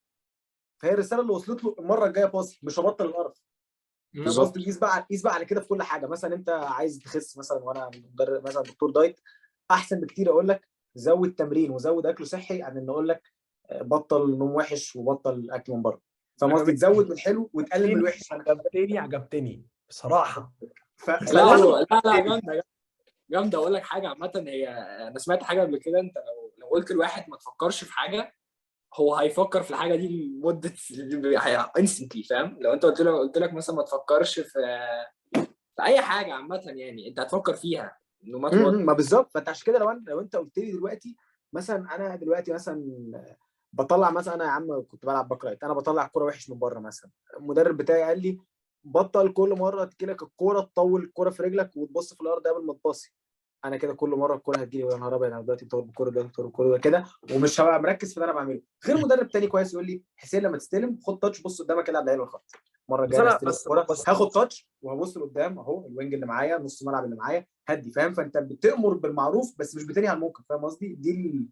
فهي الرسالة اللي وصلت له المرة الجاية باصي، مش هبطل القرف. بالظبط. قيس بقى، قيس بقى على كده في كل حاجة. مثلا انت عايز تخس مثلا، وانا مدرب مثلا دكتور دايت، احسن بكتير اقول لك زود تمرين وزود اكل صحي عن ان اقول لك بطل نوم وحش وبطل اكل من بره. فاهم قصدي؟ تزود من الحلو وتقلل من الوحش. عجبتني بصراحة. لا لا جامدة جامدة. اقول لك حاجة عامة، هي انا سمعت حاجة قبل كده، انت لو قلت لواحد ما تفكرش في حاجة، هو هيفكر في الحاجة دي لمدة instantly، فاهم؟ لو انت قلت لك مثلا ما تفكرش في اي حاجة عامة، يعني انت هتفكر فيها ما بالظبط. فانت عشان كده لو انت قلت لي دلوقتي مثلا، انا دلوقتي مثلا بطلع مثلا، انا يا عم كنت بلعب back right، انا بطلع الكورة وحش من بره مثلا، المدرب بتاعي قال لي بطل كل مرة تجيلك الكورة تطول الكورة في رجلك وتبص في الارض قبل ما تباصي. انا كده كل مرة الكورة هتجيلي يا نهار ابيض، انا دلوقتي بطول بالكورة، دلوقتي بطول بالكورة كده، ومش هبقى مركز في اللي انا بعمله. غير مدرب تاني كويس يقول لي حسين لما تستلم خد touch، بص قدامك العب لعيبة الخط. المرة الجاية استلم الكورة هاخد touch وهبص لقدام، اهو ال wing اللي معايا، نص الملعب اللي معايا، هدي. فاهم؟ فانت بتامر بالمعروف بس مش بتنهي عن المنكر. فاهم قصدي؟ دي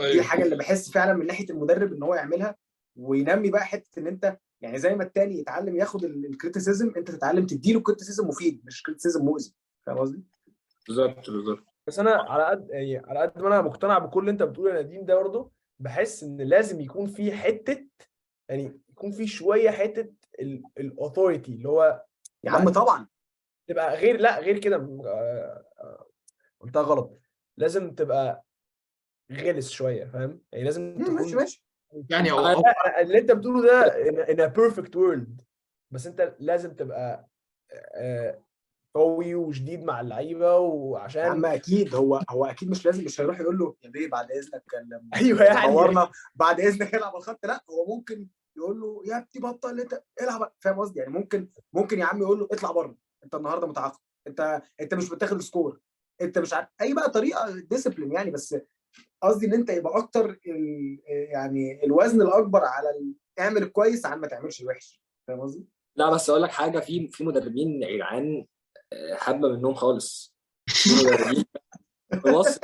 الحاجة اللي بحس فعلا من ناحية المدرب ان هو يعملها وينمي بقى حتة ان انت يعني زي ما التاني يتعلم ياخد ال criticism، انت تتعلم تديله criticism مفيد مش criticism مؤذي. فاهم قصدي؟ بالظبط بالظبط. بس انا على قد يعني على قد ما انا مقتنع بكل اللي انت بتقوله يا نديم ده، برضه بحس ان لازم يكون في حتة، يعني يكون في شوية حتة ال authority اللي هو يا عم طبعا تبقى غير، لا غير كده قلتها غلط، لازم تبقى غلس شوية، فاهم؟ يعني لازم تكون ماشي يعني هو اللي انت بتقوله ده in a perfect world، بس انت لازم تبقى قوي وشديد مع اللعيبة، وعشان يا عم اكيد هو اكيد مش لازم، مش هيروح يقول له يا بيه بعد اذنك ايوه يعني دورنا بعد اذنك العب الخط، لا هو ممكن يقول له يا ابني بطل انت العب. فاهم قصدي؟ يعني ممكن يا عم يقول له اطلع بره، انت النهارده متعاقد، انت مش بتاخد score، انت مش عارف اي بقى طريقه discipline يعني. بس قصدي ان انت يبقى اكتر يعني الوزن الاكبر على اعمل الكويس عن ما تعملش الوحش. فاهم قصدي؟ لا بس اقول لك حاجة، في مدربين يا جدعان حبه منهم خالص، في مدربين بص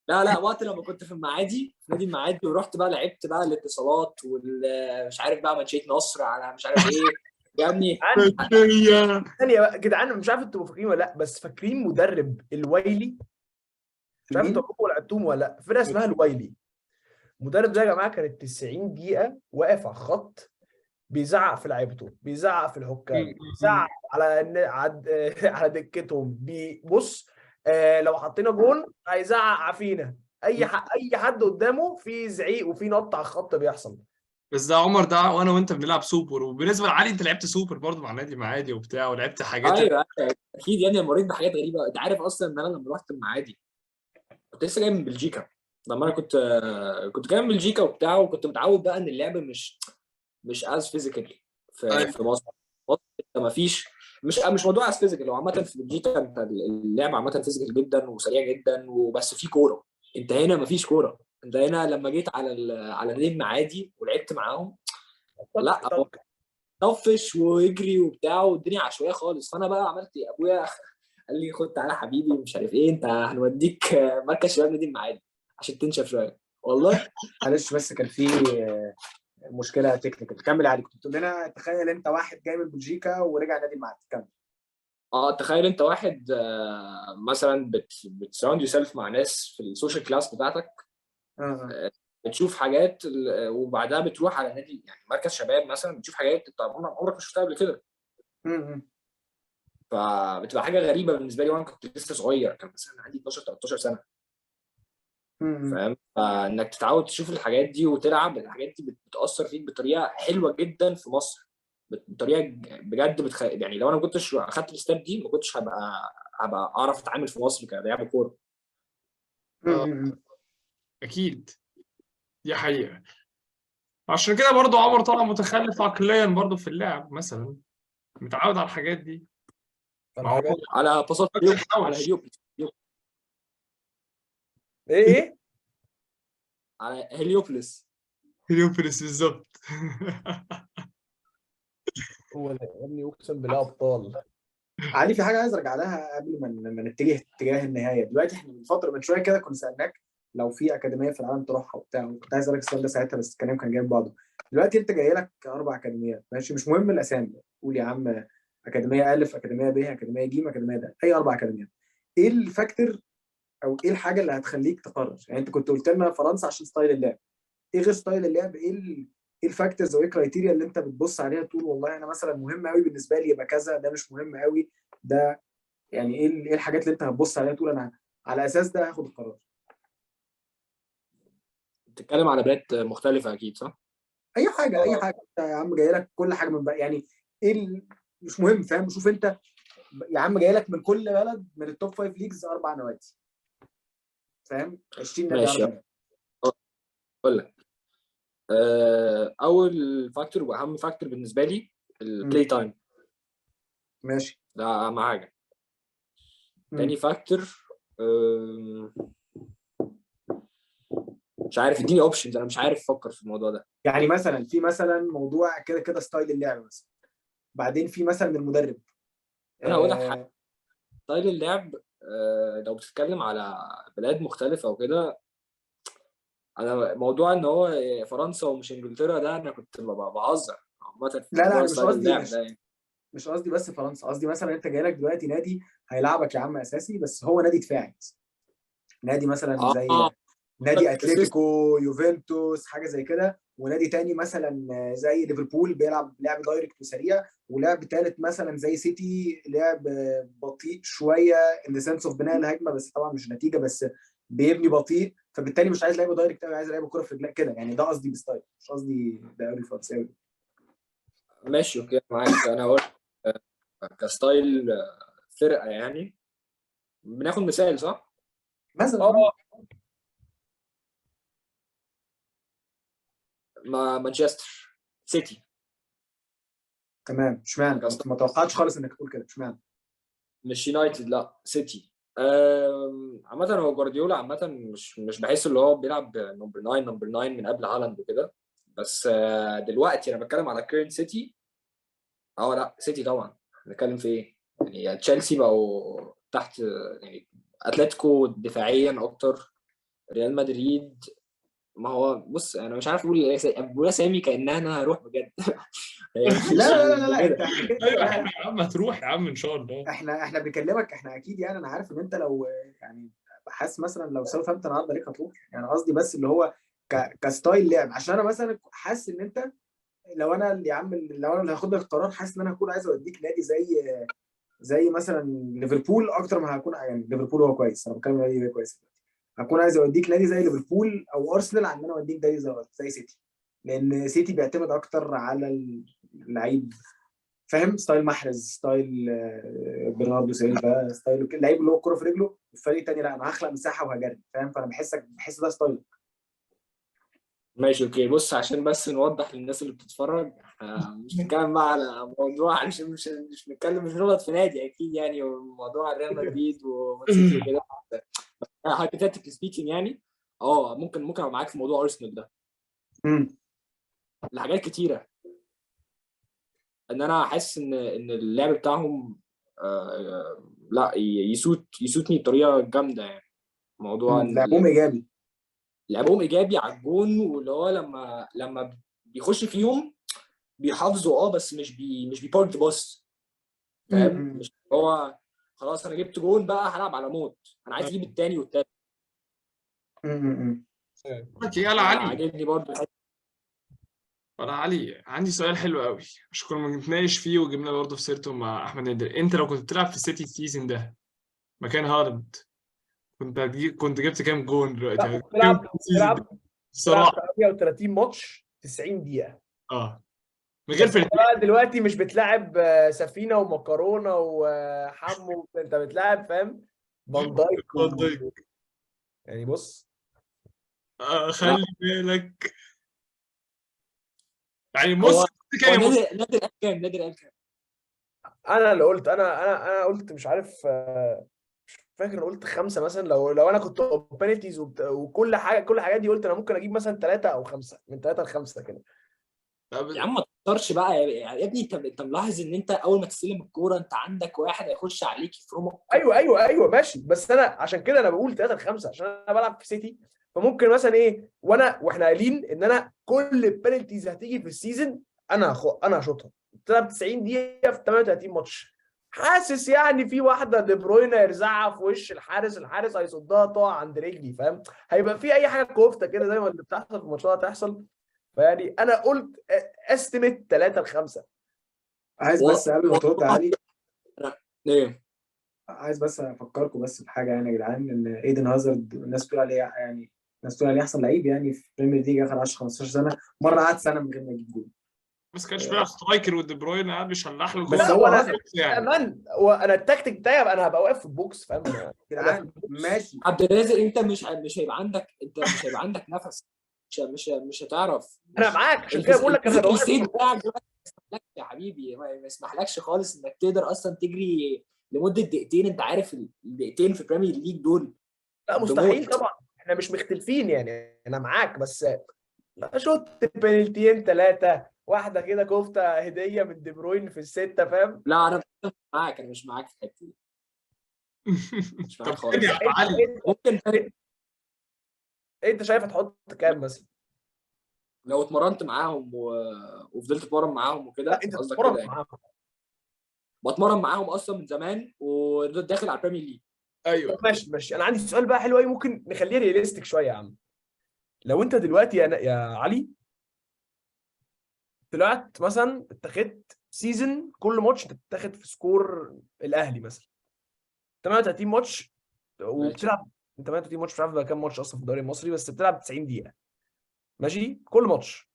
لا وقت لما كنت في المعادي، في نادي المعادي، ورحت بقى لعبت بقى الاتصالات والمش عارف بقى منشيه نصر على مش عارف ايه يا ابني. ثانية بقى جدعان، مش عارف انتوا فاكرين ولا لا، بس فاكرين مدرب الويلي؟ مش عارف انتوا لعبتوهم ولا لا، فرقه اسمها الويلي. المدرب ده يا جماعة كانت 90 دقيقة واقف على الخط، بيزعق في لعيبته، بيزعق في الحكام، بيزعق على على دكتهم، بيبص لو حطينا جون هيزعق فينا، اي حد قدامه في زعيق وفي نط على الخط بيحصل. بس ده عمر ده وانا وانت بنلعب سوبر، وبالنسبة لعلي انت لعبت سوبر برضه مع نادي معادي وبتاع، ولعبت حاجات. ايوه اكيد يعني مريت بحاجات غريبة. انت عارف اصلا ان انا لما رحت المعادي كنت لسه جاي من بلجيكا، لما انا كنت جاي من بلجيكا وبتاع، وكنت متعود بقى ان اللعب مش as physical في مصر. انت ما فيش مش موضوع as physical، هو عامة في بلجيكا انت اللعب عامة physical جدا وسريع جدا، وبس في كورة. انت هنا ما فيش كورة. انت هنا لما جيت على نادي المعادي ولعبت معاهم، لا طفش ويجري وبتاع والدنيا عشوائية خالص. فانا بقى عملت ايه؟ ابويا قال لي خد تعالى حبيبي مش عارف ايه، انت هنوديك مركز شباب نادي المعادي عشان تنشف شوية. والله معلش بس كان في مشكلة technical. كمل عليك، كنت بتقول لنا تخيل انت واحد جاي من بلجيكا ورجع نادي المعادي. كمل. تخيل انت واحد مثلا بت surround yourself مع ناس في ال social class بتاعتك، بتشوف حاجات، وبعدها بتروح على نادي يعني مركز شباب مثلا، بتشوف حاجات انت عمرك ما شفتها قبل كده. فبتبقى حاجة غريبة بالنسبة لي، وانا كنت لسه صغير، كان مثلا عندي 12 13 سنة. فاهم؟ فانك تتعود تشوف الحاجات دي وتلعب الحاجات دي بتاثر فيك بطريقة حلوة جدا في مصر، بطريقة بجد يعني لو انا ما كنتش اخدت ال step دي ما كنتش هبقى اعرف اتعامل في مصر كلاعب كورة. اكيد دي حقيقة. عشان كده برضو عمر طلع متخلف عقليا برضو في اللعب مثلا، متعود على الحاجات دي. ما هو على باصات على هليوبلس. ايه على هليوبلس. هليوبلس بالظبط. هو يا ابني اقسم بالله ابطال. علي في حاجة عايز ارجع لها قبل ما نتجه اتجاه النهاية. دلوقتي احنا من فترة من شوية كده كنا سالناك لو في اكاديمية في العالم تروحها وبتاع، وكنت عايز اسالك السؤال ده ساعتها بس الكلام كان جايب بعضه. دلوقتي انت جاي لك 4 اكاديميات، ماشي، مش مهم الاسامي، قول يا عم اكاديمية الف، اكاديمية ب، اكاديمية ج، اكاديمية د، اي 4 اكاديميات. ايه ال factor او ايه الحاجة اللي هتخليك تقرر؟ يعني انت كنت قلت لنا فرنسا عشان style اللعب، ايه غير style اللعب؟ ايه ال factors او ايه ال criteria اللي انت بتبص عليها تقول والله انا مثلا مهم قوي بالنسبة لي يبقى كذا، ده مش مهم قوي ده؟ يعني ايه الحاجات اللي انت هتبص عليها تقول انا على اساس ده هاخد القرار؟ بتتكلم على بلاد مختلفة اكيد صح؟ اي حاجة، اي حاجة يا عم، جاي لك كل حاجة من بقى، يعني ايه مش مهم، فاهم؟ شوف انت يا عم جاي لك من كل بلد من ال top 5 leagues 4 نوادي، فاهم؟ 20 نادي. ماشي، اقول لك اول factor واهم factor بالنسبة لي ال play time. ماشي، ده اهم حاجة. تاني factor مش عارف، اديني options، انا مش عارف افكر في الموضوع ده. يعني مثلا في مثلا موضوع كده كده style اللعب مثلا، بعدين في مثلا المدرب. انا هقول لك حاجة، style اللعب لو بتتكلم على بلاد مختلفة وكده، انا موضوع ان هو فرنسا ومش انجلترا ده انا كنت بهزر عامة. لا لا، مش قصدي يعني. مش قصدي بس فرنسا، قصدي مثلا انت جاي لك دلوقتي نادي هيلعبك يا عم اساسي، بس هو نادي دفاعي، نادي مثلا زي نادي اتلتيكو، يوفنتوس، حاجة زي كده، ونادي تاني مثلا زي ليفربول بيلعب لعب direct وسريع، ولعب تالت مثلا زي سيتي لعب بطيء شوية in the sense of بناء الهجمة، بس طبعا مش نتيجة، بس بيبني بطيء، فبالتالي مش عايز لعيبة direct قوي، عايز لعيبة كره في رجلها كده. يعني ده قصدي ب style، مش قصدي دوري فرنساوي. ماشي okay معاك. انا هقول ك style فرقه، يعني بناخد مثال صح؟ مثلا ما مانشستر سيتي. تمام، اشمعنى؟ ما توقعتش خالص انك تقول كده، اشمعنى؟ مش يونايتد، لا سيتي. عامة هو جوارديولا عامة مش بحس اللي هو بيلعب number 9 number 9 من قبل هالاند وكده، بس دلوقتي انا بتكلم على current سيتي. لا سيتي طبعا، بنتكلم في ايه يعني؟ تشيلسي بقوا تحت، يعني اتلتيكو دفاعيا اكتر، ريال مدريد. ما هو بص انا مش عارف اقول بقول اسامي كانها انا هروح بجد. لا لا لا لا انت ايوه يا عم هتروح يا عم ان شاء الله. احنا بنكلمك، احنا اكيد يعني انا عارف ان انت لو يعني حاسس مثلا لو ساوثهامبتون عدى عليك هتروح، يعني قصدي بس اللي هو ك style لعب، عشان انا مثلا حاسس ان انت لو انا اللي يا عم لو انا اللي هاخد لك القرار، حاسس ان انا هكون عايز اوديك نادي زي مثلا ليفربول اكتر ما هكون، يعني ليفربول هو كويس، انا بتكلم نادي كويس، هكون عايز اوديك نادي زي ليفربول او ارسنال عن ان انا اوديك نادي زي سيتي، لان سيتي بيعتمد اكتر على اللعيب، فاهم؟ style محرز، style برناردو سيلفا، style اللعيب اللي هو الكورة في رجله، والفريق الثاني لا انا هخلق مساحة وهجري، فاهم؟ فانا بحس ده style. ماشي okay. بص عشان بس نوضح للناس اللي بتتفرج، مش بنتكلم بقى على موضوع، مش بنتكلم، مش بنغلط في نادي اكيد يعني، وموضوع ريال مدريد ومان سيتي وكده hypothetically speaking يعني. ممكن ابقى معاك في موضوع ارسنال ده لحاجات كتيرة، ان انا احس ان اللعب بتاعهم لا يسوتني بطريقة جامدة يعني. موضوع لعبهم ايجابي، لعبهم ايجابي على الجون، واللي هو لما بيخش فيهم بيحافظوا، بس مش بي park the bus، فاهم؟ مش هو خلاص انا جبت جون بقى هلعب على موت، انا عايز اجيب الثاني والثالث. يلا علي، عاجبني برضه. انا علي عندي سؤال حلو قوي عشان كنا بنتناقش فيه وجبنا برضه في سيرته مع احمد نادر. انت لو كنت بتلعب في السيتي ال season ده مكان هالاند كنت جبت كام جون دلوقتي؟ بتلعب 38 ماتش 90 دقيقة. من غير فريق بقى دلوقتي، مش بتلعب سفينة ومكرونة وحمو، انت بتلعب فاهم فان دايك. يعني بص خلي بالك يعني بص كام نادر قال كام؟ نادر قال كام؟ انا اللي قلت، انا قلت مش عارف، مش فاكر، قلت 5 مثلا. لو انا كنت penalties وكل حاجة، كل الحاجات دي، قلت انا ممكن اجيب مثلا 3 او 5، من 3 ل 5 كده. يا عم ما تقدرش بقى يا ابني. انت ملاحظ ان انت اول ما تستلم الكورة انت عندك واحد هيخش عليك يفرمك. ايوه ماشي، بس انا عشان كده انا بقول 3 ل 5 عشان انا بلعب في سيتي، فممكن مثلا ايه، واحنا قايلين ان انا كل ال penalties هتيجي في ال season انا هشوطها. بتلعب 90 دقيقة في 38 ماتش، حاسس يعني في واحدة دي بروين هيرزعها في وش الحارس، الحارس هيصدها تقع عند رجلي، فاهم؟ هيبقى في اي حاجة كفته كده زي ما اللي بتحصل في الماتشات هتحصل. فيعني انا قلت estimate 3 ل 5. عايز بس قبل ما ترد علي، ايه، عايز بس افكركم بس بحاجة يعني يا جدعان، ان ايدن هازارد الناس بتقول عليه، يعني الناس بتقول عليه احسن لعيب يعني في بريمير ليج اخر 10 15 سنة، مرة قعد سنة من غير ما يجيب جول، بس كانش بيلعب striker، ودي بروين قاعد بيشلح له. بس هو يعني امان، وانا التكتيك بتاعي انا هبقى واقف في ال box، فاهم يا جدعان؟ ماشي عبد الرازق، انت مش هيبقى عندك، انت مش هيبقى عندك نفس، مش هتعرف. انا معاك، عشان كده بقول لك انا ال state بتاعك ما يسمحلكش يا حبيبي، ما يسمحلكش خالص انك تقدر اصلا تجري لمدة دقيقتين. انت عارف الدقيقتين في بريمير ليج دول لا مستحيل طبعا، احنا مش مختلفين يعني، انا معاك، بس شوت بنالتيين 3، واحدة كده كفته هديه من دي بروين في الستة، فاهم؟ لا انا معاك، انا مش معاك في الحتة دي، مش معاك خالص. ممكن فرق. انت شايف هتحط كام مثلا لو اتمرنت معاهم وفضلت اتمرن معاهم وكده؟ انت بتتمرن يعني معاهم؟ بتمرن معاهم اصلا من زمان وداخل على البريمير ليج. ايوه ماشي. انا عندي سؤال بقى حلو قوي، ممكن نخليه realistic شوية يا عم. لو انت دلوقتي يا علي طلعت مثلا اتاخدت season كل ماتش انت بتاخد في score الاهلي مثلا 38 ماتش، وبتلعب 38 ماتش، مش عارف بقى كام ماتش اصلا في الدوري المصري، بس بتلعب 90 دقيقة ماشي كل ماتش.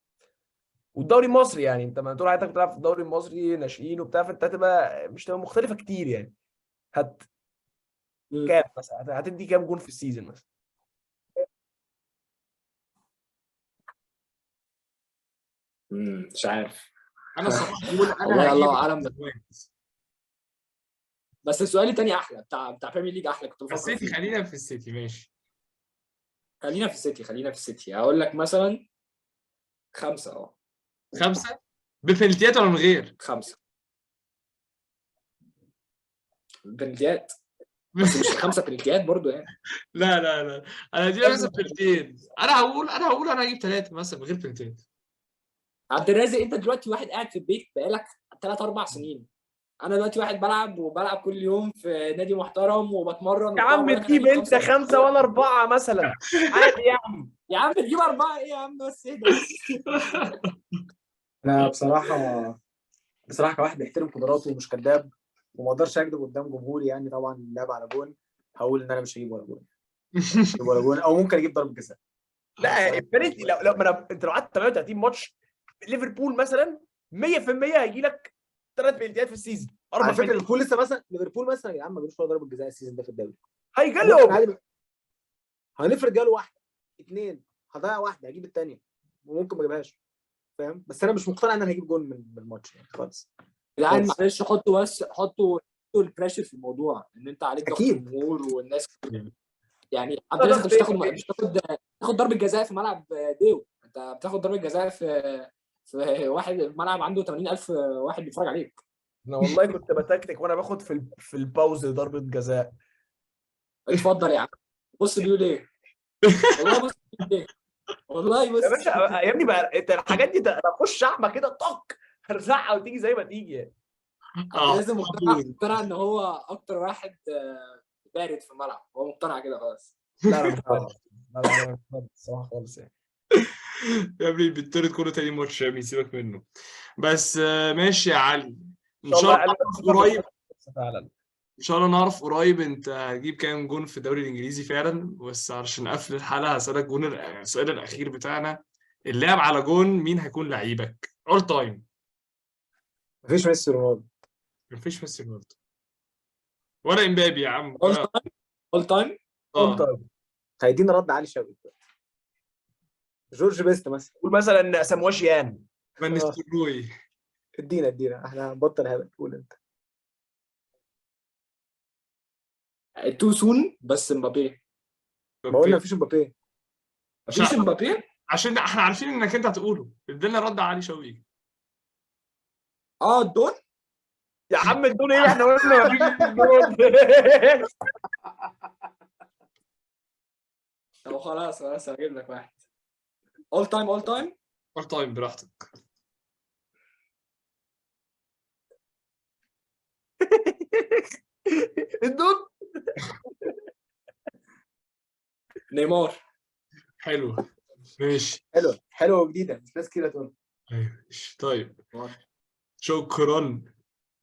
والدوري المصري يعني انت ما طول حياتك بتلعب في الدوري المصري ناشئين وبتاع، فانت هتبقى مش تبقى مختلفة كتير يعني. هت كام مثلا هتدي كام جون في ال season مثلا؟ مش عارف انا صراحة بقول انا الله اعلم، بس السؤال الثاني احلى، بتاع بريمير ليج احلى. كنت بفكر السيتي، خلينا في السيتي. ماشي خلينا في السيتي، خلينا في السيتي. هقول لك مثلا 5. 5 ببنالتيات ولا من غير؟ 5 بنالتيات، بس مش 5 بنالتيات برضو يعني. لا لا لا، انا دي مثلا بنالتيين. انا هقول انا هجيب 3 مثلا من غير بنالتيات. عبد الرازق انت دلوقتي واحد قاعد في البيت بقالك 3-4 سنين، انا دلوقتي واحد بلعب وبلعب كل يوم في نادي محترم وبتمرن. يا عم تجيب انت 5 ولا 4 مثلا عادي يعني. يا عم تجيب 4 ايه يا عم، بس اهدى بس. انا بصراحة كواحد بيحترم قدراته ومش كذاب وما اقدرش اكذب قدام جمهوري يعني، طبعا اللعب على جون، هقول ان انا مش هجيب ولا جون، هجيب ولا جون، او ممكن اجيب ضربه جزاء. لا البنالتي لو انت لو قعدت 38 ماتش ليفربول مثلا 100% هيجي لك 3 بلنتيات في ال season. على فكرة ليفربول لسه مثلا، ليفربول مثلا يا جدعان ما جابوش ولا ضربه جزاء ال season ده في الدوري. هيجي لهم، هنفرض جاله واحدة 2، هضيع واحدة هجيب الثانية وممكن ما اجيبهاش، فاهم؟ بس انا مش مقتنع ان انا هجيب جون من الماتش يعني خالص. يعني معلش حطوا بس، حطوا ال pressure في الموضوع ان انت عليك ضغط الجمهور والناس يعني. عبد الرازق مش تاخد مش تاخد ضربه جزاء في ملعب ديو، انت بتاخد ضربه جزاء في واحد ملعب عنده 80,000 واحد بيتفرج عليك. انا والله كنت بتكتك وانا باخد في ال pause ضربه جزاء. اتفضل يا عم، بص بيقول ايه والله، بص بيقول ايه والله. بص يا باشا يا ابني بقى انت الحاجات دي اخش اعمى كده طق هرزعها وتيجي زي ما تيجي يعني. لازم مقتنع ان هو اكتر واحد بارد في الملعب، هو مقتنع كده خلاص. لا لا مش بارد، لا لا مش بارد الصراحة خالص يعني. يا ابني بيطرد كله تاني ماتش يا ابني، سيبك منه بس. ماشي يا علي، ان شاء الله قريب فعلا، ان شاء الله نعرف قريب انت هتجيب كام جون في الدوري الانجليزي فعلا. بس عشان نقفل الحلقة هسالك جون السؤال الاخير بتاعنا، اللاعب على جون مين هيكون لعيبك all time؟ مفيش ميسي رونالدو، مفيش ميسي رونالدو ولا امبابي يا عم. all time، all time. هيدينا رد علي شوقي دلوقتي. جورج بيست مثلا. قول مثلا سمواه جيان. فان نيستلروي. ادينا احنا هنبطل هبل. قول انت. too soon بس مبابي. ما قلنا مفيش مبابي. مفيش مبابي عشان احنا عارفين انك انت هتقوله. ادينا رد علي شوقي. الدون يا عم الدون ايه؟ احنا قلنا مفيش الدون. طب خلاص هجيب لك واحد. all time all time all time براحتك. الدون. نيمار. حلو ماشي. حلوة وجديدة، مش ناس كتير هتقول. ايوه طيب شكرا.